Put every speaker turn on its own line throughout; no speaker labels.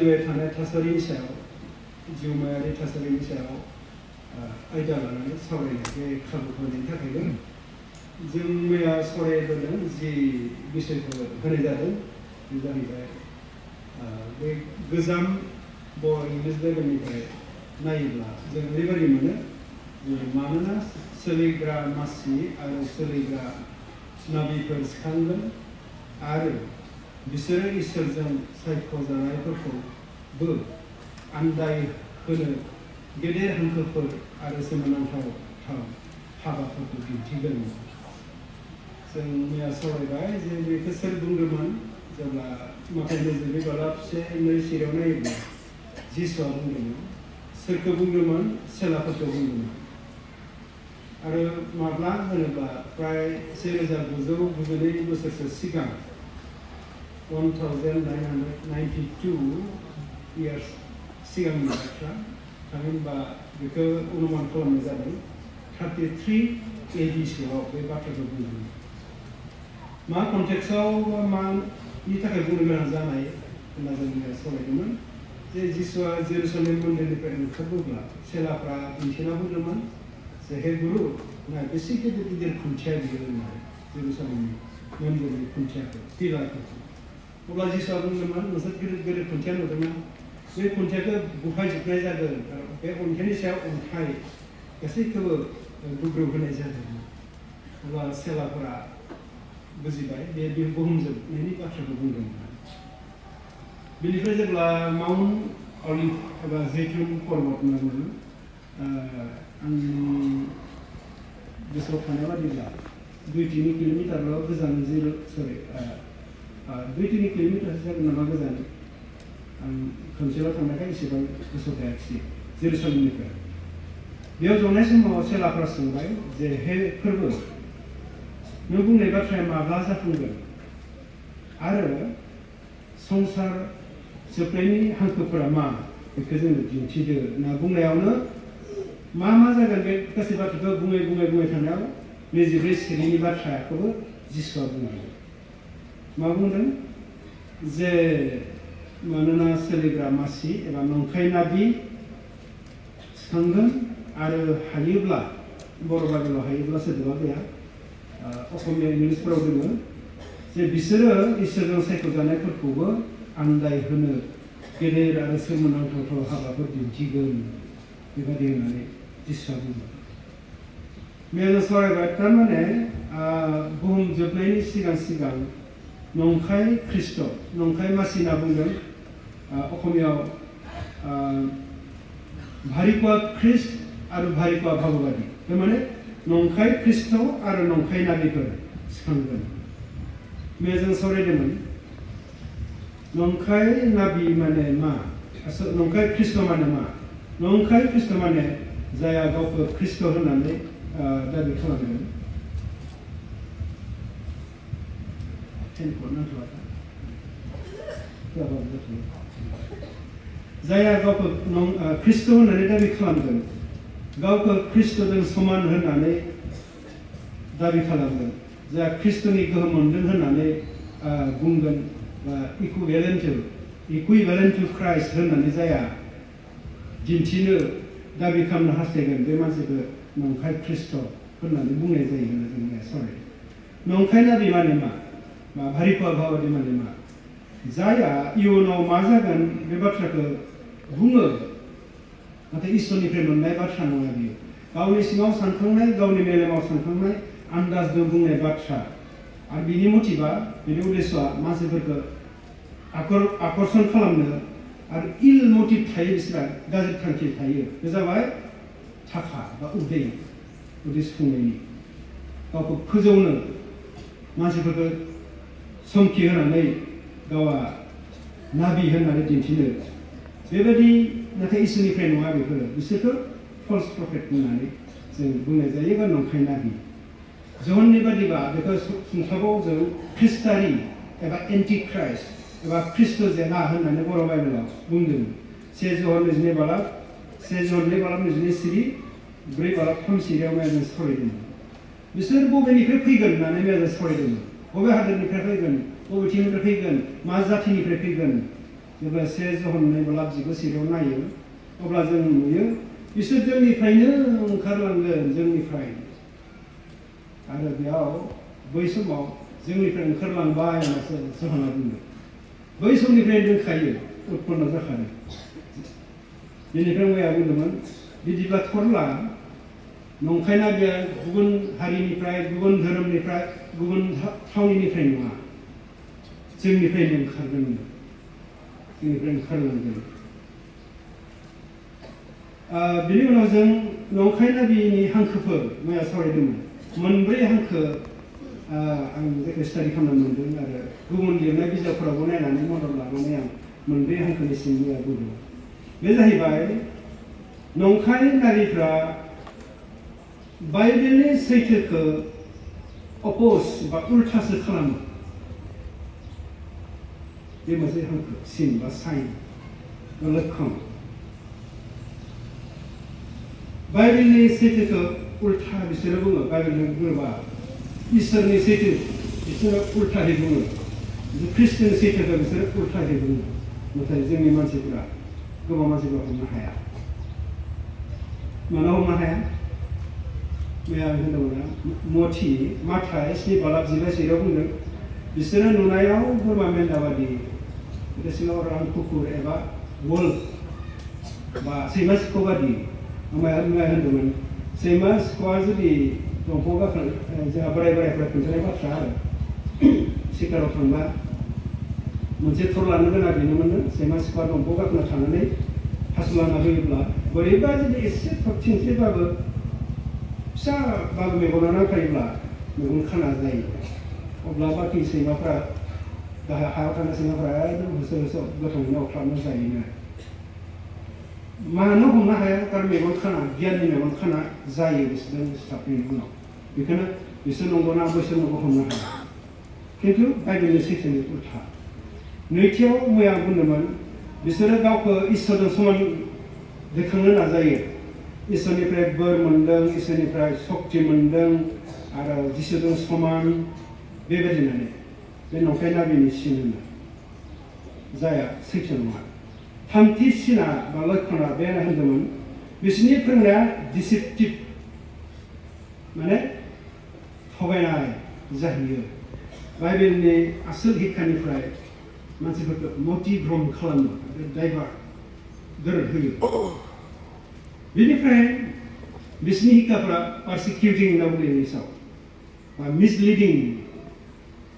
जिउ에 थानाय थासारिनि सायाव जिउमायारि थासारिनि सायाव आयदा लानानै सावरायनो बे खाबुखौ होनायनि थाखायनो जों मैया सावरायबोदों जि बिषयखौ होनाय जादों बे जाहैबाय बे गोजाम बर' इंलिस बाइबेलनिफ्राय नायोब्ला जों ओरैबायदि मोनो जे मानोना सोलिग्रा मासि आरो सोलिग्रा नाबिफोर सिखांगोन आरो बिसोरो इसोरजों सायख'जानायफोरखौबो आन्दाय होनो गेदेर हांखोफोर आरो सोमोनांथाव हाबाफोरखौ दिन्थिगोन। जों मैया सावरायबाय जे बेखौ सोर बुंदोंमोन जेब्ला माखासे नोजोरनि बालाब 1:2 नायोब्ला जिसुआ बुंदोंमोन। सोरखौ बुंदोंमोन? सेलाफोरखौ बुंदोंमोन। आरो माब्ला होनोब्ला प्राय 1992 बोसोरसो सिगां 1992 years सिगांनि बाथ्रा थामहिनबा बेखौ अनुमान खालामनाय जादों 33 AD सोआव बे बाथ्राखौ बुंदोंमोन। मा कन्टेक्सआव मानि थाखाय बुंनो गोनां जानाय होनना जों सावरायदोंमोन जे जिसुआ जेरुसालेम मन्दिरनिफ्राय ओंखारबोब्ला सेलाफ्रा दिन्थिना बुंदोंमोन जे हे गुरु नाय बेसे गिदिर गिदिर खुन्थिया बियो होननानै जेरुसालेमनि मन्दिरनि खुन्थियाखौ पिलारफोरखौ। अब्ला जिसुआ बुंदोंमोन नोंसोर गिदिर गिदिर खुन्थिया नुदोंमोन बे खुन्थियाखौ बुफायजोबनाय जागोन आरो बे अन्थाइनि सायाव अन्थाइ गासैखौबो गुग्रुब होनाय जादोंमोन। अब्ला सेलाफोरा बुजिबाय बे बुहुमजोबनायनि बाथ्राखौ बुंदोंमोन। बेनिफ्राय जेब्ला माउन्ट अलिभ एबा जैतुन पर्बत होनना बुङो आंनि गोसोआव थानाय बादिब्ला 2-3 किल'मिटारल' गोजान 2-3 किल'मिटारसो जागोन नामा गोजान आं खनसेल' थांनायखाय एसेबां गोसोआव थायाखिसै जेरुसालेमनिफ्राय। बेयाव जनाय समाव सेलाफ्रा सोंबाय जे हे फोरबो नों बुंनाय बाथ्राया माब्ला जाफुंगोन आरो संसार जोबनायनि हांखोफोरा मा बेखौ जोङो दिन्थिदो होनना बुंनायावनो मा जागोन बे गासै बाथ्राखौ बुङै थानायाव 24 सिरिनि बाथ्राखौबो जिसुआ बुंदों। मा बुंदों जे मानोना सोलिग्रा मासि एबा नंखाय नाबि सिखांगोन आरो हायोब्ला बर' बाइबेलाव हायोब्ला सोदोबा गैया असमिया इंलिसफोराव दङ जे बिसोरो इसोरजों सायख'जानायफोरखौबो आन्दाय होनो गेदेर आरो सोमोनांथाव हाबाफोर दिन्थिगोन बेबायदि होननानै जिसुआ बुङो। मैया सावरायबाय थारमाने बुहुम जोबनायनि सिगां नंखाय ख्रिस्ट' नंखाय मासि होनना बुंदों असमियाव भारिकुवा ख्रिस्ट आरो भारिकुवा भाबबादि थारमाने नंखाय ख्रिस्ट' आरो नंखाय नाबिफोर सिखांगोन। मैया जों सावरायदोंमोन नंखाय नाबि माने मा नंखाय ख्रिस्ट' माने मा? नंखाय ख्रिस्ट' माने जायहा गावखौ ख्रिस्ट' होननानै दाबि खालामदों। जायहा गावखौ ख्रिस्ट' होननानै दाबि खालामदों गावखौ ख्रिस्ट'जों समान होननानै दाबि खालामदों जायहा ख्रिस्ट'नि गोहोम मोनदों होननानै बुंगोन बा इकुइभेलेन्ट टु क्राइस्ट होननानै जायहा दिन्थिनो दाबि खालामनो हास्थायगोन बे मानसिखौ नंखाय ख्रिस्ट' होननानै बुंनाय जायो होनना जों सावरायदों। नंखाय नाबि माने मा भारिकुवा भाबादि माने मा? जायहा इयुनाव मा जागोन बे बाथ्राखौ बुङो नाथाय इसोरनिफ्राय मोननाय बाथ्रा नङा बियो गावनि सिङाव सानखांनाय गावनि मेलेमाव सानखांनाय आन्दाजजों बुंनाय बाथ्रा आरो बिनि मटिभा बिनि उद्देश्यआ मानसिफोरखौ आकर्षण खालामनो आरो इल मटिभ थायो बिसोरहा गाज्रि थांखि थायो बे जाबाय थाखा बा उदै सुफुंनायनि गावखौ फोजौनो मानसिफोरखौ समखि होनानै गावा नाबि होननानै दिन्थिनो बेबायदि नाथाय इसोरनिफ्राय नङा बेफोरो बिसोरखौ फल्स प्रफेट होननानै जों बुंनाय जायो बा नंखाय नाबि। जहननि बादिबा बेखौ सुंथाबाव जों ख्रिस्टारि एबा एन्टि क्राइस्ट एबा ख्रिस्ट' जेना होननानै बर' बाइबेलाव बुंदों। 1 जन 22 बालाब 22 सिरि 4 बालाब 3 सिरियाव मैया जों सावरायदोंमोन। बिसोर बबेनिफ्राय फैगोन होननानै मैया जों सावरायदोंमोन। बबे हादोरनिफ्राय फैगोन बबेथिंनिफ्राय फैगोन मा जाथिनिफ्राय फैगोन जेब्ला 1 जन 2 बालाब 19 नायो अब्ला जों नुयो बिसोर जोंनिफ्रायनो ओंखारलांगोन जोंनिफ्राय आरो बेयाव बै समाव जोंनिफ्राय ओंखारलांबाय होननासो ज'हना बुंदों बै समनिफ्रायनो दोनखायो उत्पन्न जाखादों बेनिफ्राय मैया बुंदोंमोन बिदिब्ला थरला नंखाय नाबिया गुबुन हारिनिफ्राय गुबुन धोरोमनिफ्राय गुबुन थावनिनिफ्राय नङा जोंनिफ्रायनो ओंखारगोन जोंनिफ्राय ओंखारलांगोन बिनि उनाव जों नंखाय नाबिनि हांखोफोर मैया सावरायदोंमोन मोनब्रै हांखो आं जायखौ स्टाडि खालामनो मोनदों आरो गुबुन लिरनाय बिजाबफोरावबो नायनानै मदद लानानै आं मोनब्रै हांखोनि सिं मैया बुंदों बे जाहैबाय नंखाय नारिफ्रा बाइबेलनि सैथोखौ अपोज बा उल्थासो खालामो बे मोनसे हांखो सिन बा साइन बा लक्षण बाइबेलनि सैथोखौ उल्था बिसोरो बुङो बाइबेलजों गोरोबा इसोरनि सैथो बिसोरो उल्थायै बुङो ख्रिस्टनि सैथोखौ बिसोरो उल्थायै बुङो नाथाय जोंनि मानसिफोरा गोबां मानसिफोरा हमनो हाया मानो हमनो हाया मैया होनदोंमोन मथि माथाय 7 बालाब 19 बुंदों बिसोरो नुनायाव बोरमा मेन्दा बादि सिङाव रां कुकुर एबा वल्फ बा सैमा सिखाव बादि मैया होनदोंमोन सैमा सिखावआ जुदि दंफाङाव गाखोनो जोंहा बोराय बोरायफ्रा खोन्थानाय बाथ्रा आरो शिकाराव थांबा मोनसे थर लानो गोनां बेनो मोनो सैमा सिखावआ दंफाङाव गाखोना थानानै हासुलाना होयोब्ला बोरैबा जुदि एसे थरथिंसेबाबो फिसाबाबो मेगना नांखायोब्ला मेगन खाना जायो अब्ला बाखि सैमाफ्रा हायाव थानाय सैमाफ्रा एकदम होसो होसो गोथाङैनो अख्लाबना जायोनो मानो हमनो हाया कारन मेगन खाना गियाननि मेगन खाना जायो बिसोरजों सिथाबनायनि उनाव बेखौनो बिसोर नंगौना बैसोर नंगौ हमनो हाया खिन्थु बाइबेलनि सैथोनि उल्था नैथियाव मैया बुंदोंमोन बिसोरो गावखौ इसोरजों समान दैखांनो नाजायो इसोरनिफ्राय बोर मोन्दों इसोरनिफ्राय सक्ति मोन्दों आरो जिसुजों समान बेबायदि होननानै बे नंखाय नाबिनि सिन होनो जाया सैथो नङा थामथि सिना बा लक्षणा बे होनदोंमोन बिसोरनि फोरोंनाया डिसिप्टिभ माने थगायनाय जाहैयो बाइबेलनि आसोल हिक्खानिफ्राय मानसिफोरखौ मटिभ्रम खालामो डाइभार्ट दोरद होयो बेनिफ्राय बिसोरनि हिक्खाफ्रा पारसिकिउटिं होनना बुङो इंलिसाव बा मिसलिडिं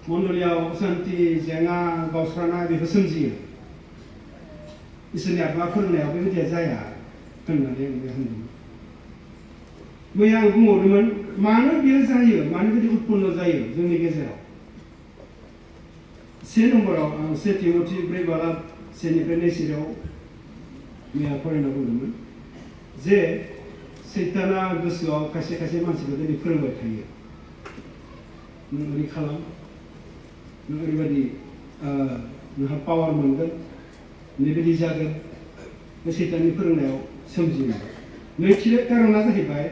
मण्डलियाव असान्ति जेंना गावस्रानाय बेफोर सोमजियो इसोरनि आत्मा फोरोंनायाव बेबायदिया जाया होननानै आं होनदोंमोन मैया आं बुंहरदोंमोन मानो बेयो जायो मानो बिदि उत्पन्न जायो जोंनि गेजेराव 1 नम्बराव आं 1 तिमथि 4 बालाब 1निफ्राय 2 मैया फरायना बुंदोंमोन जे सैताना गोसोआव खायसे खायसे मानसिफोर दिनै फोरोंबाय थायो नों ओरै खालाम नों ओरैबायदि नोंहा पावार मोनगोन बेबायदि जागोन बे सैताननि फोरोंनायाव सोमजियो नैथि कारना जाहैबाय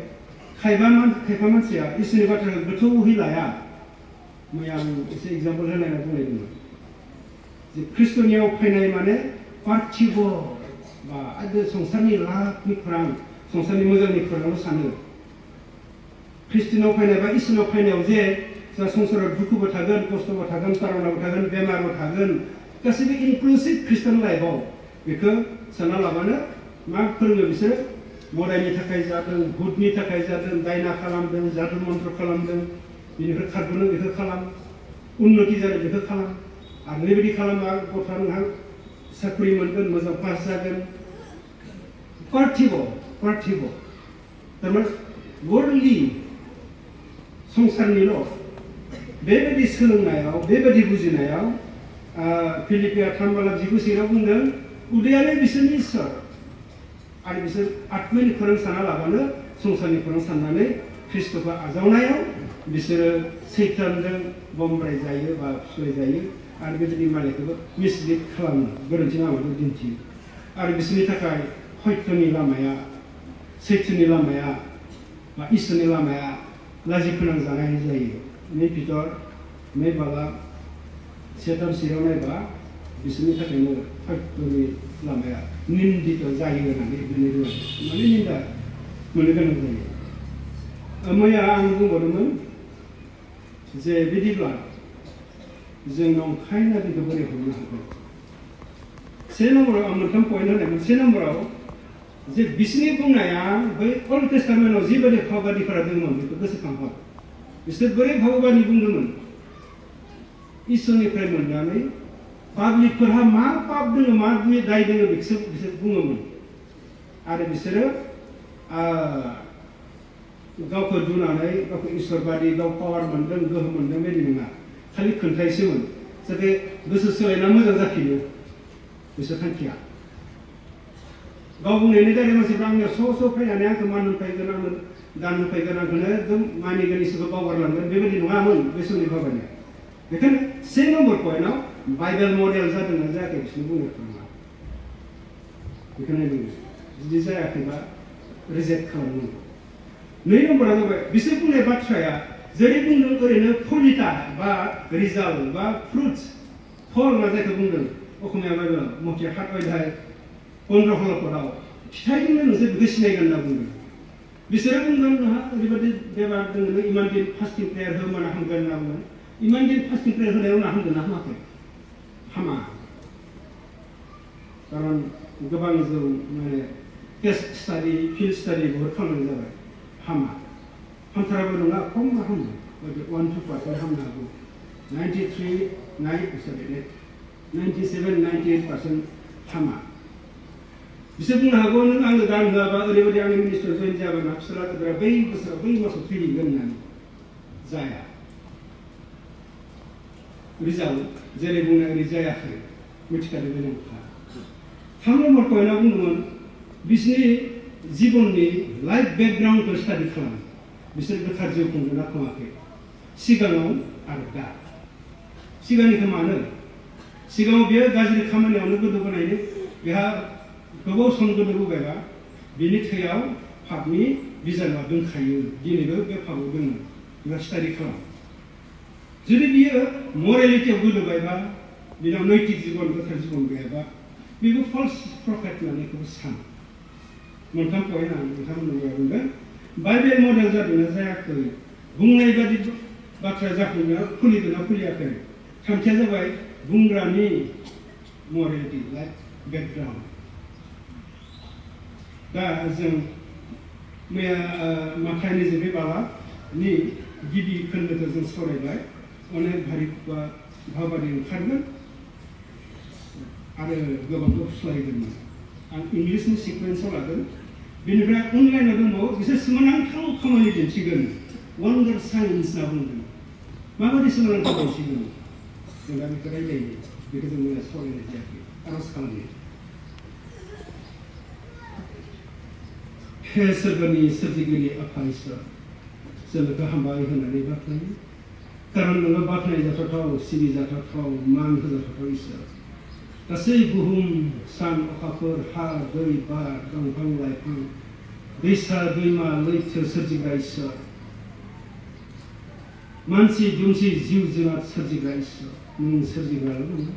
खायफा मानसिया इसोरनि बाथ्राखौ गोथौहै लाया मैया आं एसे एग्जाम्पल होलायना बुंलायदोंमोन जे ख्रिस्टनियाव फैनाय माने पार्थिब बा संसारनि लाबनि खौरां संसारनि मोजांनि खौरांल' सानो ख्रिस्टिनाव फैनाय बा इसोरनाव फैनायाव जे जा संसाराव दुखुबो थागोन खस्थ'बो थागोन तारनाबो थागोन बेमारबो थागोन गासैबो इनक्लुसिभ ख्रिस्टान लाइफआव बेखौ सानना लाबानो मा फोरोङो बिसोरो मोदायनि थाखाय जादों भुतनि थाखाय जादों दायना खालामदों जादु मन्त्र खालामदों बेनिफ्राय खारग'नो बेखौ खालाम उन्नति जादों बेखौ खालाम आरो ओरैबायदि खालामा गथ'आ नोंहा साख्रि मोनगोन मोजां पास जागोन पार्थिब थारमाने वर्ल्डलि संसारनिल' बेबायदि सोलोंनायाव बेबायदि बुजिनायाव फिलिपिया 3 बालाब 19 बुंदों उदैयानो बिसोरनि इसोर आरो बिसोर आत्मानि खौरां सानना लाबानो संसारनि खौरां साननानै ख्रिस्ट'खौ आजावनायाव बिसोरो सैतानजों बमब्राय जायो बा फिसय जायो आरो बेबायदि मालायखौबो मिसलिड खालामो गोरोन्थि लामाखौ दिन्थियो आरो बिसोरनि थाखाय सत्यनि लामाया सैथोनि लामाया बा इसोरनि लामाया लाजि फोनांजानाय जायो 2 पिटर 2 बालाब 1 नायबा बिसोरनि थाखायनो फाइटनि लामाया निन्दित जायो होननानै बिदिनो माने निन्दा मोननो गोनां जायो। मैया आं बुंबावदोंमोन जे बिदिब्ला जों नंखाय नाबिखौ बोरै हमनो हागोन। से नम्बराव आं मोनथाम पइन्ट होनायमोन। से नम्बराव जे बिसोरनि बुंनाया बै अल्ड टेस्टामेन्टआव जिबायदि भावबादिफोरा दंमोन बेखौ गोसोखांहर। बिसोर बोरै भावबादि बुंदोंमोन इसोरनिफ्राय मोननानै पाब्लिकफोरहा मा पाप दङ मा दाय दङ बिसोर बुङोमोन आरो बिसोरो गावखौ दुनानै गावखौ इसोरबादि गाव पावार मोन्दों गोहो मोन्दों बेबायदि नङा, खालि खोन्थायसोमोन जाहाथे गोसो सोलायना मोजां जाफिनो बिसोर थांखिया। गाव बुंनायनि दारै मानसिफ्रा आंनियाव स' फैनानै आंखौ मान होफैगोन आंनो दान होफैगोन आंखौनो एकदम मानिगोन इसोरखौ बावगारलांगोन बेबायदि नङामोन बे समनि भाबानिया। बेखायनो से नम्बर पइन्टआव बाइबेल मडेल जादोंना जायाखै बिसोरनि बुंनायफ्रा नङा। बेखायनो जुदि जायाखैबा रिजेक्ट खालामनांगौ। नै नम्बरा जाबाय बिसोर बुंनाय बाथ्राया जेरै बुंदों ओरैनो फलिता बा रिजाल्ट बा फ्रुट्स फल होनना जायखौ बुंदों असमिया बाइबेलाव मथिया 7 अध्याय 15 हलफदाव फिथाइजोंनो नोंसोर बेखौ सिनायगोन होनना बुंदों। बिसोरो बुंगोन नोंहा ओरैबायदि बेमार दङ नों इमान दिन फास्टिं प्रेयार होमाना हामगोन होनना बुङो। इमान दिन फास्टिं प्रेयार होनायाव ना हामगोन ना हामाखै? हामा। खारन गोबां जों माने टेस्ट स्टाडि फिल्ड स्टाडि बहुत खालामनाय जाबाय। हामा। हामथाराबो नङा खम हामो 1-2% हामनो हागौ। 97-98% हामा। बिसोर बुंनो हागौ नों आंनो दान होआबा ओरैबायदि आंनि मिनिस्टार जइन जायाबा फिसाला गोदोरा बै बोसोराव बै मासाव थैगोन होननानै जाया। रिजाल्ट जेरै बुंनाय ओरै जायाखै मिथिखादों बे नंखा। 3 नम्बर पइन्टआव बुंदोंमोन बिसोरनि जिबननि लाइफ बेकग्राउन्डखौ स्टाडि खालाम। बिसोर गोथार जिउ खुंदोंना खुङाखै सिगाङाव आरो दा। सिगांनिखौ मानो? सिगाङाव बेयो गाज्रि खामानियावनो गोदोबोनायनि बेहा गोबाव सम गोदोबोबायबा बिनि थैयाव पापनि बिजानुआ दंखायो। दिनैबो बे पापआव दङ। बेहा स्टाडि खालाम। जुदि बियो मरेलिटियाव गोदोबायबा बिनाव नैतिक जिबन गोथार जिबन गैयाबा बेबो फल्स प्रफेट होननानै बेखौबो सान। मोनथाम पइन्ट आं नोंथांमोननो बुंगोन बाइबेल मडेल जादोंना जायाखै, बुंनाय बादि बाथ्राया जाफुंनाया खुलिदोंना खुलियाखै। थामथिया जाबाय बुंग्रानि मरेलिटि लाइफ बेकग्राउन्ड। दा जों मैया माथाइनि जे बे बाबानि गिबि खोन्दोखौ जों सावरायबाय। अनेक हारिफोरा भावबादि ओंखारगोन आरो गोबांखौ फुस्लायगोनमोन। आं इंलिसनि सिकुवेन्सआव लादों। बेनिफ्राय अनलाइनाव दंबावो बिसोर सोमोनांथाव खामानि दिन्थिगोन। वन्डार साइन्स होनना बुंदों। माबायदि सोमोनांथाव दिन्थिगोन जों दा बेखौ रायज्लायो। बेखौ जों मैया सावरायनाय जायाखै। आरज खालामो। हे सोरगोनि सोरजिगिरि आफा इसोर जोंखौ हामबाय होननानै बाख्नायो। खारन नोङो बाख्नाय जाथावथाव सिबिजाथावथाव मान होजाथावथाव इसोर। गासै बुहुम सान अखाफोर हा दै बार दंफां लाइफां दैसा दैमा लैथो सोरजिग्रा इसोर। मानसि दुमसि जिउ जुनार सोरजिग्रा इसोर। नों सोरजिग्राल' नङा,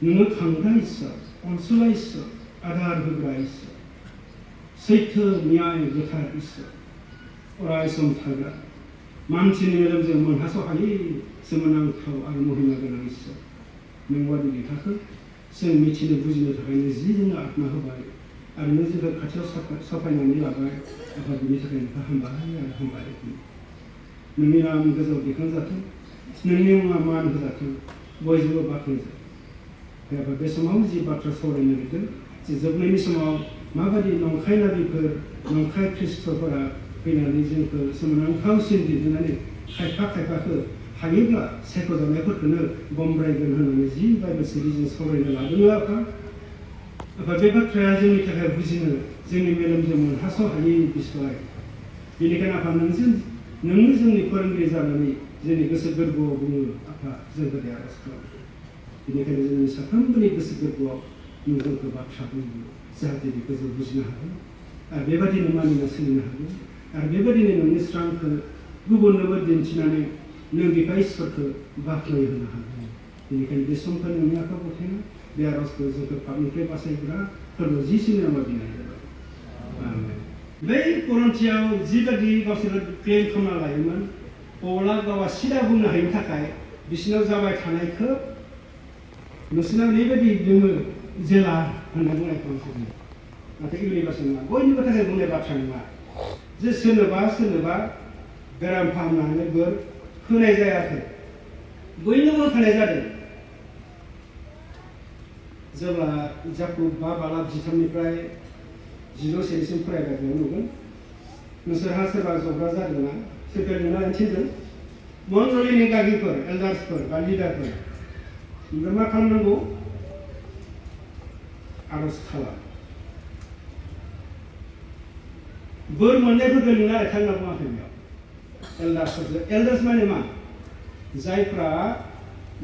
नोङो खांग्रा इसोर, अनसुला इसोर, आदार होग्रा इसोर, सैथो न्याय गोथार इसोर, अराय सम थाग्रा मानसिनि मेलेमजों मोनहास'हायै सोमोनांथाव आरो महिमा गोनां इसोर। नों बादि लेखाखौ जों मिथिनो बुजिनो थाखायनो जि जोंनो आत्मा होबाय आरो नों जोंखौ खाथियाव साफायनानै लाबाय। आफा बिनि थाखाय नोंखौ हामबाय आरो हामबाय। नोंनि नाम गोजौ दैखांजाथों, नोंनि मुङा मान होजाथों, बयजोंबो बाख्नायजाथों। आफा बे समाव जि बाथ्रा सावरायनो नागिरदों जे जोबनायनि समाव माबायदि नंखाय नाबिफोर नंखाय ख्रिस्ट'फोरा फैनानै जोंखौ सोमोनांथावसिन दिन्थिनानै खायफाखौ हायोब्ला सायख'जानायफोरखौनो बमब्रायगोन होननानै जि बाइबेल सिरिजों सावरायनो लादों आफा बे बाथ्राया जोंनि थाखाय बुजिनो जोंनि मेलेमजों मोनहास'हायै बिसय। बेनिखायनो आफा नोंनो जोंनि फोरोंगिरि जानानै जोंनि गोसो गोरबोआव बुङो आफा जोंखौ दे आरज खालाम। बेनिखायनो जोंनि साफ्रोमबोनि गोसो गोरबोआव नों जोंखौ बाथ्रा बुङो जाहाथे बेखौ जों बुजिनो हागोन आरो बेबादिनो मानिना सोलिनो हागोन आरो बेबादिनो नोंनि स्रांखौ गुबुननोबो दिन्थिनानै नों बिफा इसोरखौ बाख्नाय होनो हागोन। बेनिखायनो बे समखौ नोंनि आखायाव गथायना बे आर'जखौ जोंखौ पापनिफ्राय बासायग्रा फोरबो जिसुनि नामाव बिनाय जाबाय आमेन। बै करन्थियाव जिबायदि गावसोरो क्लेम खालामना लायोमोन पौला गावा सिदा बुंनो हायिनि थाखाय बिसोरनाव जाबाय थानायखौ नोंसोरनाव ओरैबायदि दोङो जेला होनना बुंनायखौ आं बुङो नाथाय इउनिभार्सेल नङा बयनिबो थाखाय बुंनाय बाथ्रा नङा जे सोरनोबा बेराम फाहामनानै बोर होनाय जायाखै बयनोबो होखानाय जादों। जेब्ला जाकुब 5:13 16 फरायबाय बेयाव नुगोन नोंसोरहा सोरबा जब्रा जादोंना सोरखौ लिंना थिनदों मण्डलिनि गागिफोर एल्डार्सफोर बा लिडारफोर ओमफ्राय मा खालामनांगौ आर'ज खालाम बोर मोननायफोरखौ लिंना थां होनना बुङाखै बेयाव एल्डार्सफोरजों एल्डार्स माने मा जायफ्रा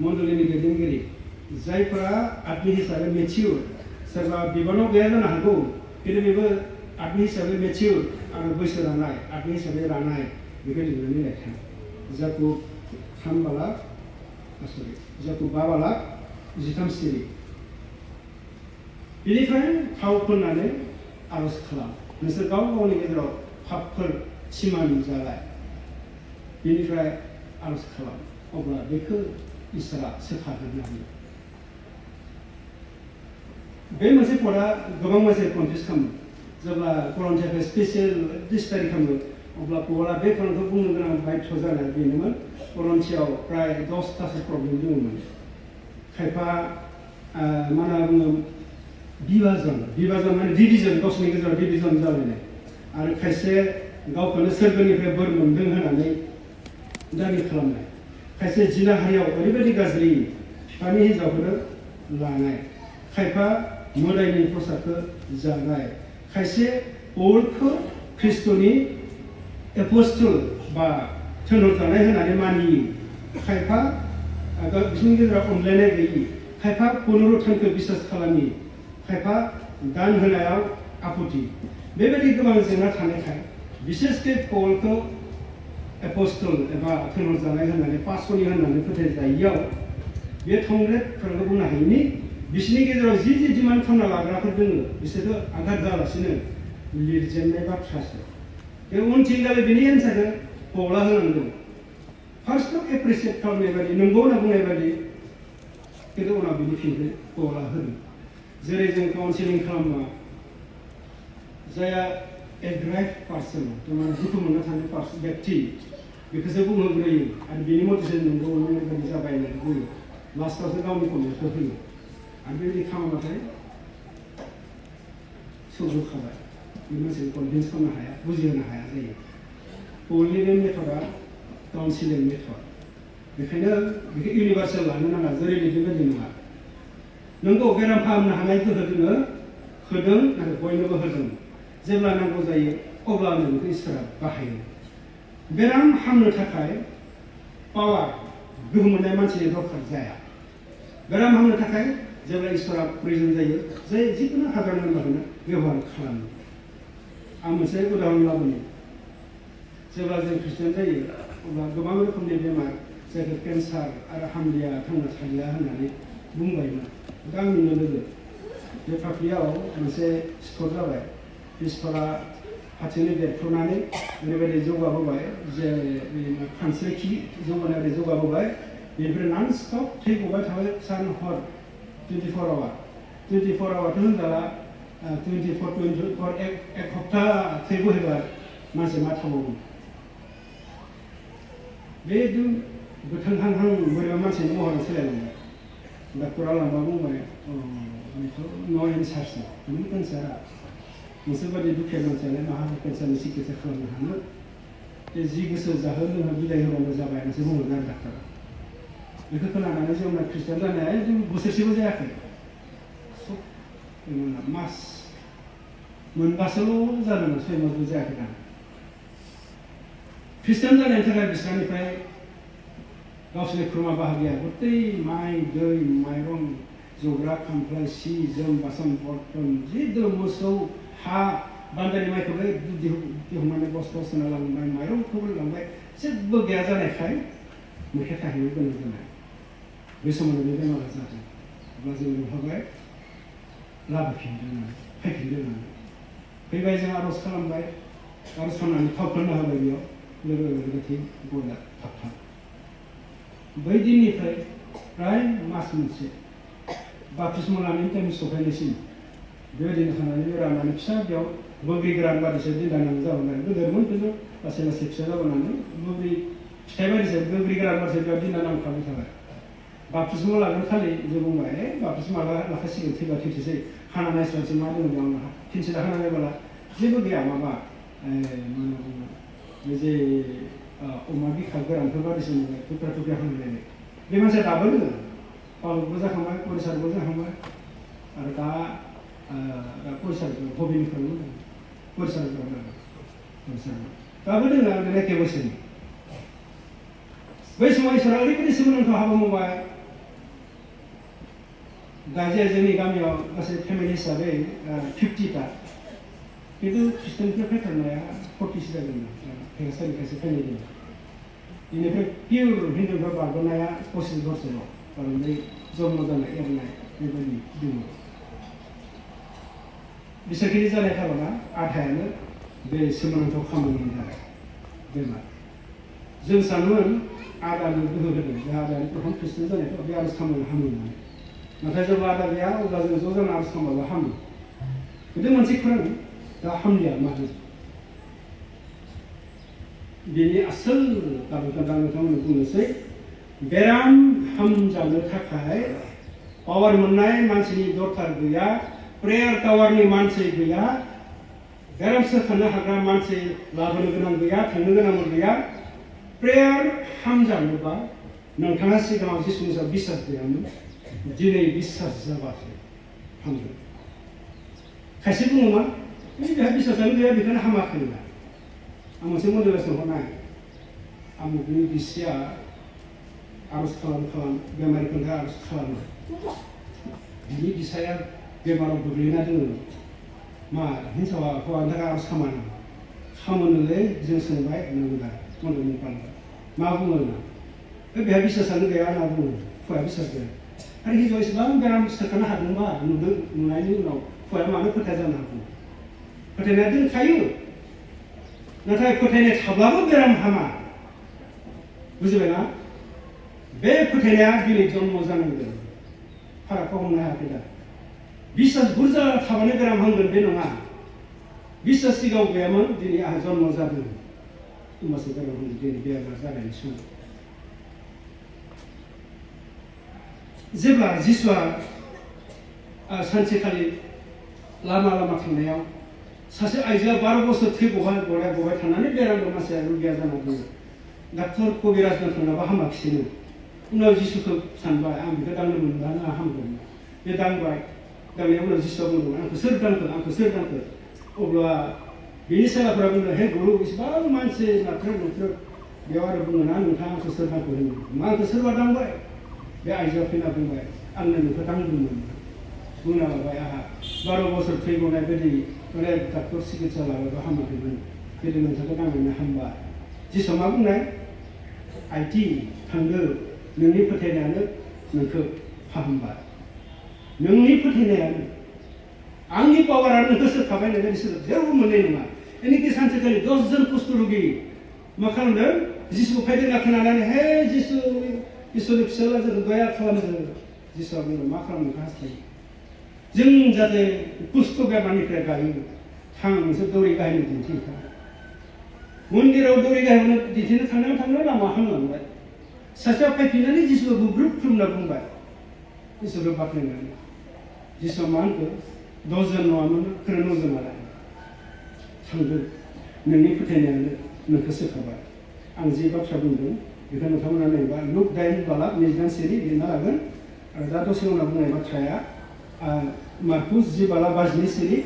मण्डलिनि दैदेनगिरि जायफ्रा आत्मिक हिसाबै मेचिउर सोरबा बिबानाव गैया जानो हागौ खिन्थु बेबो आत्मिक हिसाबै मेचिउर आरो बैसो रानाय आत्मिक हिसाबै रानाय बेखौ लिंनानै लायथां जाकुब 5:13 बेनिफ्राय थाव फोननानै आर'ज खालाम नोंसोर गाव गावनि गेजेराव पापफोर सिमा नुजालाय बेनिफ्राय आर'ज खालाम अब्ला बेखौ इसोरा सोखाहोनो हायो। बे मोनसे पदआ गोबां मानसि कनफिउज खालामो जेब्ला करन्थियाखौ स्पेसियेल डिसकारि खालामो अब्ला पौला बे खोथाखौ बुंनो गोनां बाध्य जानाय बेनोमोन करन्थियाव प्राय 10थासो प्रब्लेम दङमोन खायफा मा होनना बुङो बिभाजन माने डिभिजन गावसोरनि गेजेराव डिभिजन जालायनाय आरो खायसे गावखौनो सोरगोनिफ्राय बोर मोन्दों होननानै दाबि खालामनाय खायसे जिनाहारियाव ओरैबायदि गाज्रि बिफानि हिन्जावखौनो लानाय खायफा मोदायनि प्रसादखौ जानाय खायसे पौलखौ ख्रिस्ट'नि एपस्टल बा थिनहरजानाय होननानै मानियो खायफा बिसोरनि गेजेराव अनलायनाय गैयि खायफा पुनरुत्थानखौ बिसास खालामि खायफा दान होनायाव आपुथि बेबायदि गोबां जेंना थानायखाय बिसेसके पौलखौ एपस्टल एबा थिनहरजानाय होननानै पासनि होननानै फोथायजायैयाव बे थंग्रे खोथाखौ बुंनो हायिनि बिसोरनि गेजेराव जि डिमान्ड खालामना लाग्राफोर दङ बिसोरखौ आघात होआलासिनो लिरजेननाय बाथ्रासो बे उनथिं जाबाय बेनि एन्सारखौ पौला होनांगौ फार्स्टआव एप्रिसियेट खालामनाय बायदि नंगौ होनना बुंनाय बायदि खिन्थु उनाव बिनि फिनखौ पौला होदों जेरै जों काउन्सिलिं खालामबा जायहा एग्राइभ पार्सन थारमाने दुखु मोननो थानाय व्यक्ति बेखौसो बुंहोग्रोयो आरो बेनि मथेसो नंगौ होननाय बायदि जाबाय होननानै बुङो लास्टआवसो गावनि कमेन्टखौ होयो आरो बेबायदि खालामबाथाय सौजोखाबाय बे मानसिखौ कनभिन्स खालामनो हाया बुजिहोनो हाया जायो पौलनि बे मेथडआ काउन्सिलिं मेथड बेखायनो बेखौ इउनिभार्सेल लानो नाङा जेरै बेबायदि नङा नोंगौ बेराम फाहामनो हानाय गोहो दोङो होदों आरो बयनोबो होदों जेब्ला नांगौ जायो अब्लानो बेखौ इसोरा बाहायो बेराम हामनो थाखाय पावार गोहो मोननाय मानसिनि दरखार जाया बेराम हामनो थाखाय जेब्ला इसोरा प्रयोजन जायो जाय जिखुनु हाग्रा नांबानो बेबहार खालामो आं मोनसे उदाहरन लाबोनो जेब्ला जों ख्रिस्टियान जायो अब्ला गोबां रोखोमनि बेमार जायखौ केन्सार आरो हामलिया थांना थालिया होननानै बुंबायमोन दा आंनिनो लोगो बे फाफ्लियाव मोनसे सिथर जाबाय बे सिथरा हारसिंनो बेरफ्रुनानै ओरैबायदि जौगाबोबाय जे खानस्रिखि जौगानाय जौगाबोबाय बेनिफ्राय नन स्टप थै गबाय थाबाय सान हर 24 आवारथ' होनजाला 24 एक हप्ता थै बोहैबा मानसि मा थाबावगोन बे गोथांहांहां बोरैबा मानसिनि महरा सोलायलांबाय डाक्टरा लांबा बुंबाय बेथ' न' एन्सारसो नों केन्सारा नोंसोर बायदि दुखिया मानसियालाय माहा केन्सारनि सिकित्सा खालामनो हानो बे जि गोसो जाहो लोंहो बिदाय होबानो जाबाय होननासो बुंहरदों आरो डाक्टरा बेखौ खोनानानै जोंना ख्रिस्टियान जानाया जों बोसोरसेबो जायाखै सब मास मोनबासोल' जादोंमोन 6 मासबो जायाखै दां ख्रिस्टियान जानायनि थाखाय बिसोरनिफ्राय गावसोरनि खुरमा बाहागिया गथै माइ दै माइरं जग्रा खामफ्लाय सि जोम बासन बर्तन जि दं मोसौ हा बान्दानि माइखौबो दिहुननानै बस्थायाव सोना लांबाय माइरंखौबो लांबाय जेबो गैया जानायखाय मैखे थाहैनो गोनां जानाय बे समावनो बे बेमारा जादों अब्ला जों नुहाबाय लाबोफिनदों फैफिनदों फैबाय जों आर'ज खालामबाय आर'ज खालामनानै थाव फोननो होबाय बेयाव लोगो गोथै गला थाबथाब बै दिननिफ्राय फ्राय मास मोनसे बाप्तिस्मा लानायनि टाइम सफैनायसिम बेबायदिनो थांनानै राननानै फिसा बेयाव बोग्रि गोरान बादिसो दिन्दानांगौ जाबोनाय गोदोरमोन खिन्थु लासै लासै फिसा जाबोनानै बोग्रि फिथाइ बादिसो बोग्रि गोरान बादिसो बेयाव दिन्दा नांखाबाय थाबाय बाप्तिस्मा लागोन खालि जों बुंबाय बाप्तिस्मा लाखासिगोन थैबा थैथोसै हाना नायस्लाबसै मा दङ बेयाव थिनसे हाना नायबोला जेबो गैया माबा मा होनना बुङो बे जे अमा बिखा गोरानफोर बादिसो थुख्रा थुख्रा हानायलायनाय बे मानसिया दाबो दोङो पालकबो जाखांबाय परिसारबो जाखांबाय आरो दा परिसारबो बबेनिफ्रायबो दङ परिसारफ्राव दाबो दोङो आरो एखे बोसोरनि बै समाव इसोरा ओरैबायदि सोमोनांथाव हाबा मावबाय दा जे जोंनि गामियाव गासै फेमिलि हिसाबै 50टा खिन्थु ख्रिस्टानफोर फैथारनाया 40सो जागोन फेगासानिफ्रायसो फैनाय दङ बेनिफ्राय पियर हिन्दुफ्रा बारग'नाया 25 बोसोराव बारग'नाय जन्म जानाय एरनाय बेबायदि दङ बिसोरखिनि जानाय खार'ना आधायानो बे सोमोनांथाव खामानिनि थाखाय बेमार जों सानोमोन आदानो गोहो होदों बे आदायानो प्रथम ख्रिस्टान जानायखौ बे आर'ज खालामनो हामो होननानै नाथाय जेब्ला आदा गैया अब्ला जों ज' जाना आर'ज खालामबाबो हामो खिन्थु मोनसे खौरां दा हामलिया मानो बेनि आसोल कारनखौ दा नोंथांमोननो बुंनोसै बेराम हामजानो थाखाय पावार मोननाय मानसिनि दरकार गैया प्रेयार टावारनि मानसि गैया बेराम सोखानो हाग्रा मानसि लाबोनो गोनां गैया थांनो गोनां गैया प्रेयार हामजानोबा नोंथाङा सिगाङाव जिसुनि सायाव बिसास गैयामोन दिनै बिसास जाबासो हामगोन खायसे बुङो मा बेहा बिसासानो गैया बेखौनो हामाखै होनना आं मोनसे मडेलेसन हरनाय आमुकनि बिसिया आर'ज खालाम बेमारिफोरखौ आर'ज खालामो बिनि बिसाया बेमाराव गोग्लैना दोङो मा हिन्जावा हौवानि थाखाय आर'ज खालामोनोलै जों सोंबाय नोंदा मन्दिरनि पालका मा बुङो ना बेहा बिसासानो गैया होनना बुङो हौवाया बिसास गैया आरो हिन्जावा एसेबां बेराम सोखानो हादोंबा नुनायनि उनाव हौवाया मानो फोथाय जानो हागौ फोथायनाया दोनखायो नाथाय फोथायनाय थाब्लाबो बेराम हामा बुजिबायना बे फोथायनाया दिनै जन्म जानांगोन फारागखौ हमनो हायाखै दा बिसास बुरजा थाबानो बेराम हामगोन बे नङा बिसास सिगाङाव गैयामोन दिनै आंहा जन्म जादों होमबासो बेराम हामगोन दिनै बेरामा जानायनि समाव जेब्ला जिसुआ सानसेखालि लामा थांनायाव सासे आइजोआ 12 बोसोर थै गबाय थानानै बेराम मानसिया रुगिया जाना दङ डाक्टर कबिराजनो थांनाबा हामाखिसैनो उनाव जिसुखौ सानबाय आं बेखौ दांनो मोनब्लानो आं हामगोन बे दांबाय दांनायाव उनाव जिसुआ बुंदोंमोन आंखौ सोर दांखो अब्ला बेनि सेलाफोरा बुंदों हे गुरु इसेबां मानसि नाथ्रोद बेयाव आरो बुङो ना नोंथाङा आंखौ सोर दांखो होनो मा आंखौ सोरबा दांबाय बे आइजोआ फैना बुंबाय आंनो नोंखौ दांदोंमोन बुंना लाबाय आंहा 12 बोसोर थै गनाय बायदि माने डाक्टर सिकित्सा लाबायबा हामाखैमोन गोदो नोंथांखौ दांनानै हामबाय जिसुआ मा बुंनाय आइथि थांदो नोंनि फोथायनायानो नोंखौ फाहामबाय नोंनि फोथायनायानो आंनि पावारा नोंखौ सोरखाबाय नोंनि सोर जेरावबो मोननाय नङा एनिखि सानसेखालि 10 जन कुष्ठ रोगि मा खालामदों जिसुखौ फैदोंना खोनानानै हे इसोरनि फिसाला जोंखौ दया खालामदों जिसुआ बुंदों मा खालामनो हास्थायो जों जाहाथे कुष्ठ बेमारनिफ्राय गायो थां नोंसोर दौरि गाहायनो दिन्थिहैखा मन्दिराव दौरि गाहायनो दिन्थिनो थांनायाव लामा हामलांबाय सासेया फैफिननानै जिसुखौ बुब्रुब खुलुमना बुंबाय इसोरखौ बाख्नायनानै जिसुआ मा होनखो 10 जन नङामोन 9 जन आरो थांदो नोंनि फोथायनायानो नोंखौ सोखाबाय आं जे बाथ्रा बुंदों बेखौ नोंथांमोना नायबा लुक 9:29 सिरि लिरना लागोन आरो दा दसे उनाव बुंनाय बाथ्राया मार्कुस 10:22 सिरि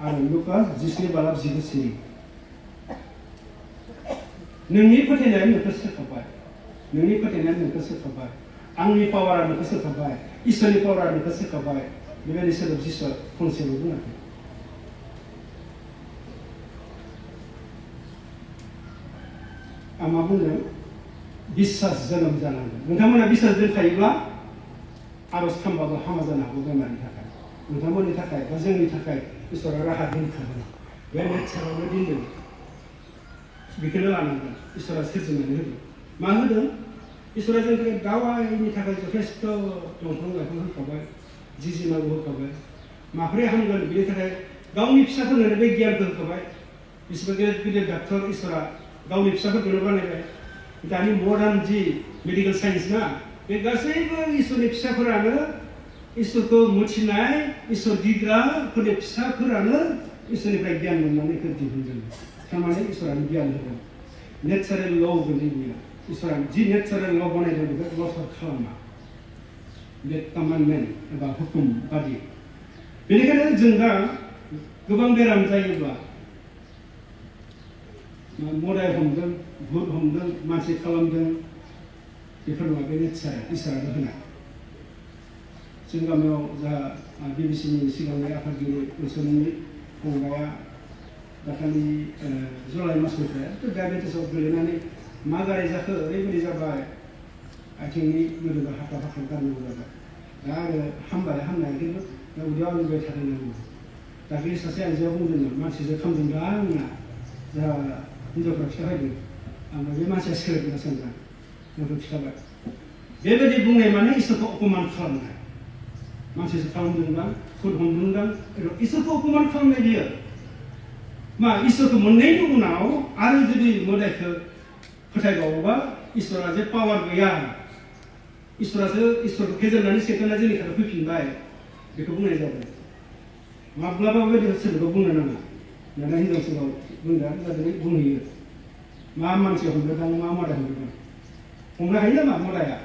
आरो लुकास 17:19 सिरि नोंनि फोथायनाया नोंखौ सोखाबाय नोंनि फोथायनाया नोंखौ सोखाबाय आंनि पावारा नोंखौ सोखाबाय इसोरनि पावारा नोंखौ सोखाबाय बेबायदि सोदोब जिसुआ फंसेल' बुङाखै आं मा बुंदों बिसास जोनोम जानांगोन नोंथांमोना बिसास दोनखायोब्ला आर'ज खालामबाबो हामा जानो हागौ बेमारनि थाखाय नोंथांमोननि थाखाय बा जोंनि थाखाय इसोरा राहा दोनखागोन बे नेचारावनो दिनदों बेखौनो लानांगोन इसोरा सोरजिनानै होदों मा होदों इसोरा जोंखौ दावायनि थाखाय जथेस्थ' दंफां लाइफां होखाबाय जि नांगौ होखाबाय माबोरै हामगोन बेनि थाखाय गावनि फिसाफोरनो बे गियानखौ होखाबाय बिसिबां गिदिर गिदिर डाक्टर इसोरा गावनि फिसाफोरखौनो बानायबाय दानि मडार्न जि मेडिकेल साइन्स ना बे गासैबो इसोरनि फिसाफोरानो इसोरखौ मिथिनाय इसोर गिग्राफोरनि फिसाफोरानो इसोरनिफ्राय गियान मोननानै दिहुनदों थारमाने इसोरानो गियान होदों नेचारेल ल' गोलैयो बियो इसोरा जि नेचारेल ल' बनायदों बेखौ लसर खालामा बे कमान्डमेन्ट एबा हुकुम बादि बेनिखायनो जों दा गोबां बेराम जायोब्ला मोदाय हमदों भुत हमदों मानसि खालामदों बेफोर नङा बे नेचारेल इसोरानो होनाय जों गामियाव जा बिबिसिनि सिगांनि आफादगिरि ओनसोलनि फंबाया दाखालि जुलाइ मासनिफ्राय डायबेटिसआव गोलैनानै मा गाराय जाखो ओरैबायदि जाबाय आथिंनि मोदोमा हाख्ला हाख्ला गारनांगौ जाबाय दा आरो हामबाय हामनाया खिन्थु दा उदैयाव आलुबाय थादों दाखालि सासे आइजोआ बुंदोंमोन मानसिजों खामदों दा आंना जोंहा हिन्जावफ्रा खिथा फैदों ओमफ्राय बे मानसिया सोर होनना सानदों जोंखौ खिथाबाय बेबायदि बुंनाय माने इसोरखौ अपमान खालामनाय मानसिजों खालामदोंबा खुद हमदोंबा इसोरखौ अपमान खालामनाय बियो मा इसोरखौ मोननायनि उनाव आरो जुदि मोदायखौ फोथायबावोबा इसोरा जे पावार गैया इसोरासो इसोरखौ फेजेननानै सेतना जोंनि खाथियाव फैफिनबाय बेखौ बुंनाय जादों माब्लाबा बेबायदि सोदोबखौ बुंनो नाङा दाना हिनजावसायाव बुंग्रा जादों बुंहैयो मा मानसि हमदों मा मोदाय हमदों हमनो हायो नामा मोदाया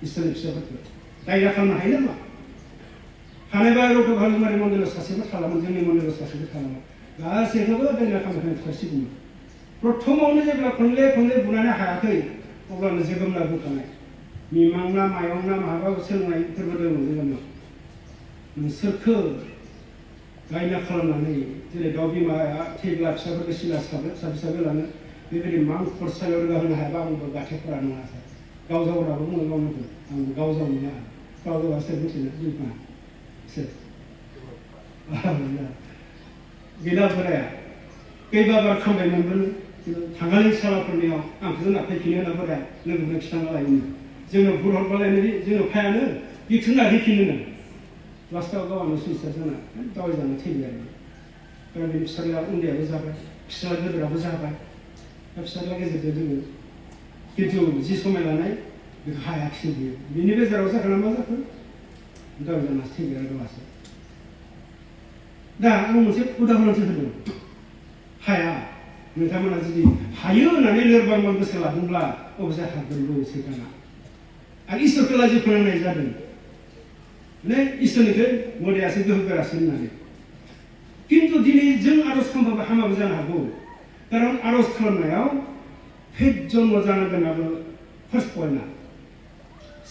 इसोरनि फिसाफोरखौ दायना खालामनो हायो नामा हानायबा रौथ' भालुमारि मन्दिराव सासेबो थालामोन जोंनि मन्दिराव सासेबो थालामोन गासैखौबो दायना खालामनो फुथारसिगौमोन प्रथमावनो जेब्ला खनले खनले बुनानै हायाखै अब्लानो जोगोमना बुंखानाय मिमांना मायावना माबा सोलोंनायफोरबो दङ जोगोमनाव नोंसोरखौ दायना खालामनानै जेरै दाउ बिमाया थैब्ला फिसाफोरखौ सिला साबो लाङो बेबायदि मा खरसायाव रोगा होनो हायाबा आंबो गाथायफोरा नङा गाव जावराबो बुङो गावनिखौ आंबो गाव जावनो गाव जावा सोर मिथिनो बिफा सोर गैला बोराया खैबाबार खांबाय मोनगोन थांगालि सालाफोरनियाव आंखौ नाफैफिनो होनना बोराया लोगोफोरनो खिथाना लायोमोन जोंनो भुट हरबालायनो जोंनो फायानो बिथोनना हैफिनोनो लास्टआव गावआनो सुइसाइड जाना दावाय जाना थैबाय आरो बेनि फिसाला उन्दैयाबो जाबाय फिसाला गोदोराबो जाबाय दा फिसाला गेजेरजों जोङो खिन्थु जि समाय लानाय बेखौ हायाखिसै बियो बिनि गेजेराव जाखोना मा जाखो दावाय जाना थैबाय आरो गावासो दा आं मोनसे उदाहरनसो होदों हाया नोंथांमोना जुदि हायो होननानै लोरबांबां गोसो लादोंब्ला अबसे हागोनबो सैताना आरो इसोरखौ लाजि फोनांनाय जादों माने इसोरनिखौ मोदायासो गोहो गोरासिन होननानै खिन्थु दिनै जों आर'ज खालामबाबो हामाबो जानो हागौ खारन आर'ज खालामनायाव फेट जन्म जानांगोनाबो फार्स्ट पइन्टआ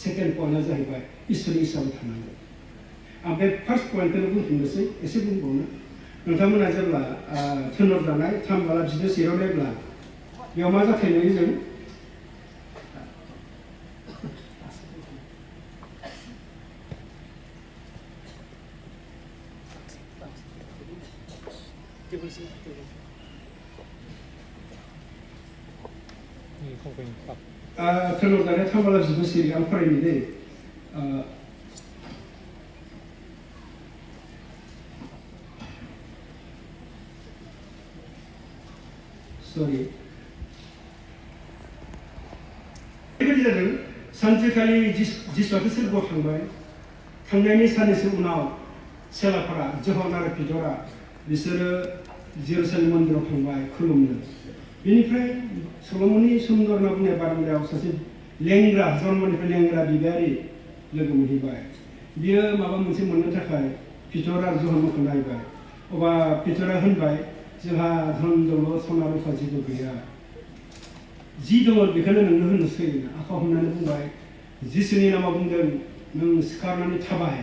सेकेन्ड पइन्टआ जाहैबाय इसोरनि हिसाबै थानांगौ आं बे फार्स्ट पइन्टखौनो बुंफिननोसै एसे बुंबावनो नोंथांमोना जेब्ला थोनर जानाय थामबाला बिदिनो सेरावनायब्ला बेयाव मा जाथाय नुयो जों थोनर जानाय थामबाला बिदिनो सेरि आं फरायनो दै सरि ओरैबायदि जादों सानसेखालि जिसुआथ' सोरगोआव थांबाय थांनायनि साननैसो उनाव सेलाफोरा जहन आरो पिटरा बिसोरो जेरुसालेम मन्दिराव थांबाय खुलुमनो बेनिफ्राय सल'मननि सुन्दर होनना बुंनाय बारान्दायाव सासे लेंग्रा जन्मनिफ्राय लेंग्रा बिबायारि लोगो मोनहैबाय बियो माबा मोनसे मोननो थाखाय पिटर आरो जहनखौ नायबाय अब्ला पिटरा होनबाय जोंहा धन दौलत सना रुफा जेबो गैया जि दङ बेखौनो नोंनो होनोसै आखायाव हमनानै बुंबाय जिसुनि नामाव बुंदों नों सिखारनानै थाबाय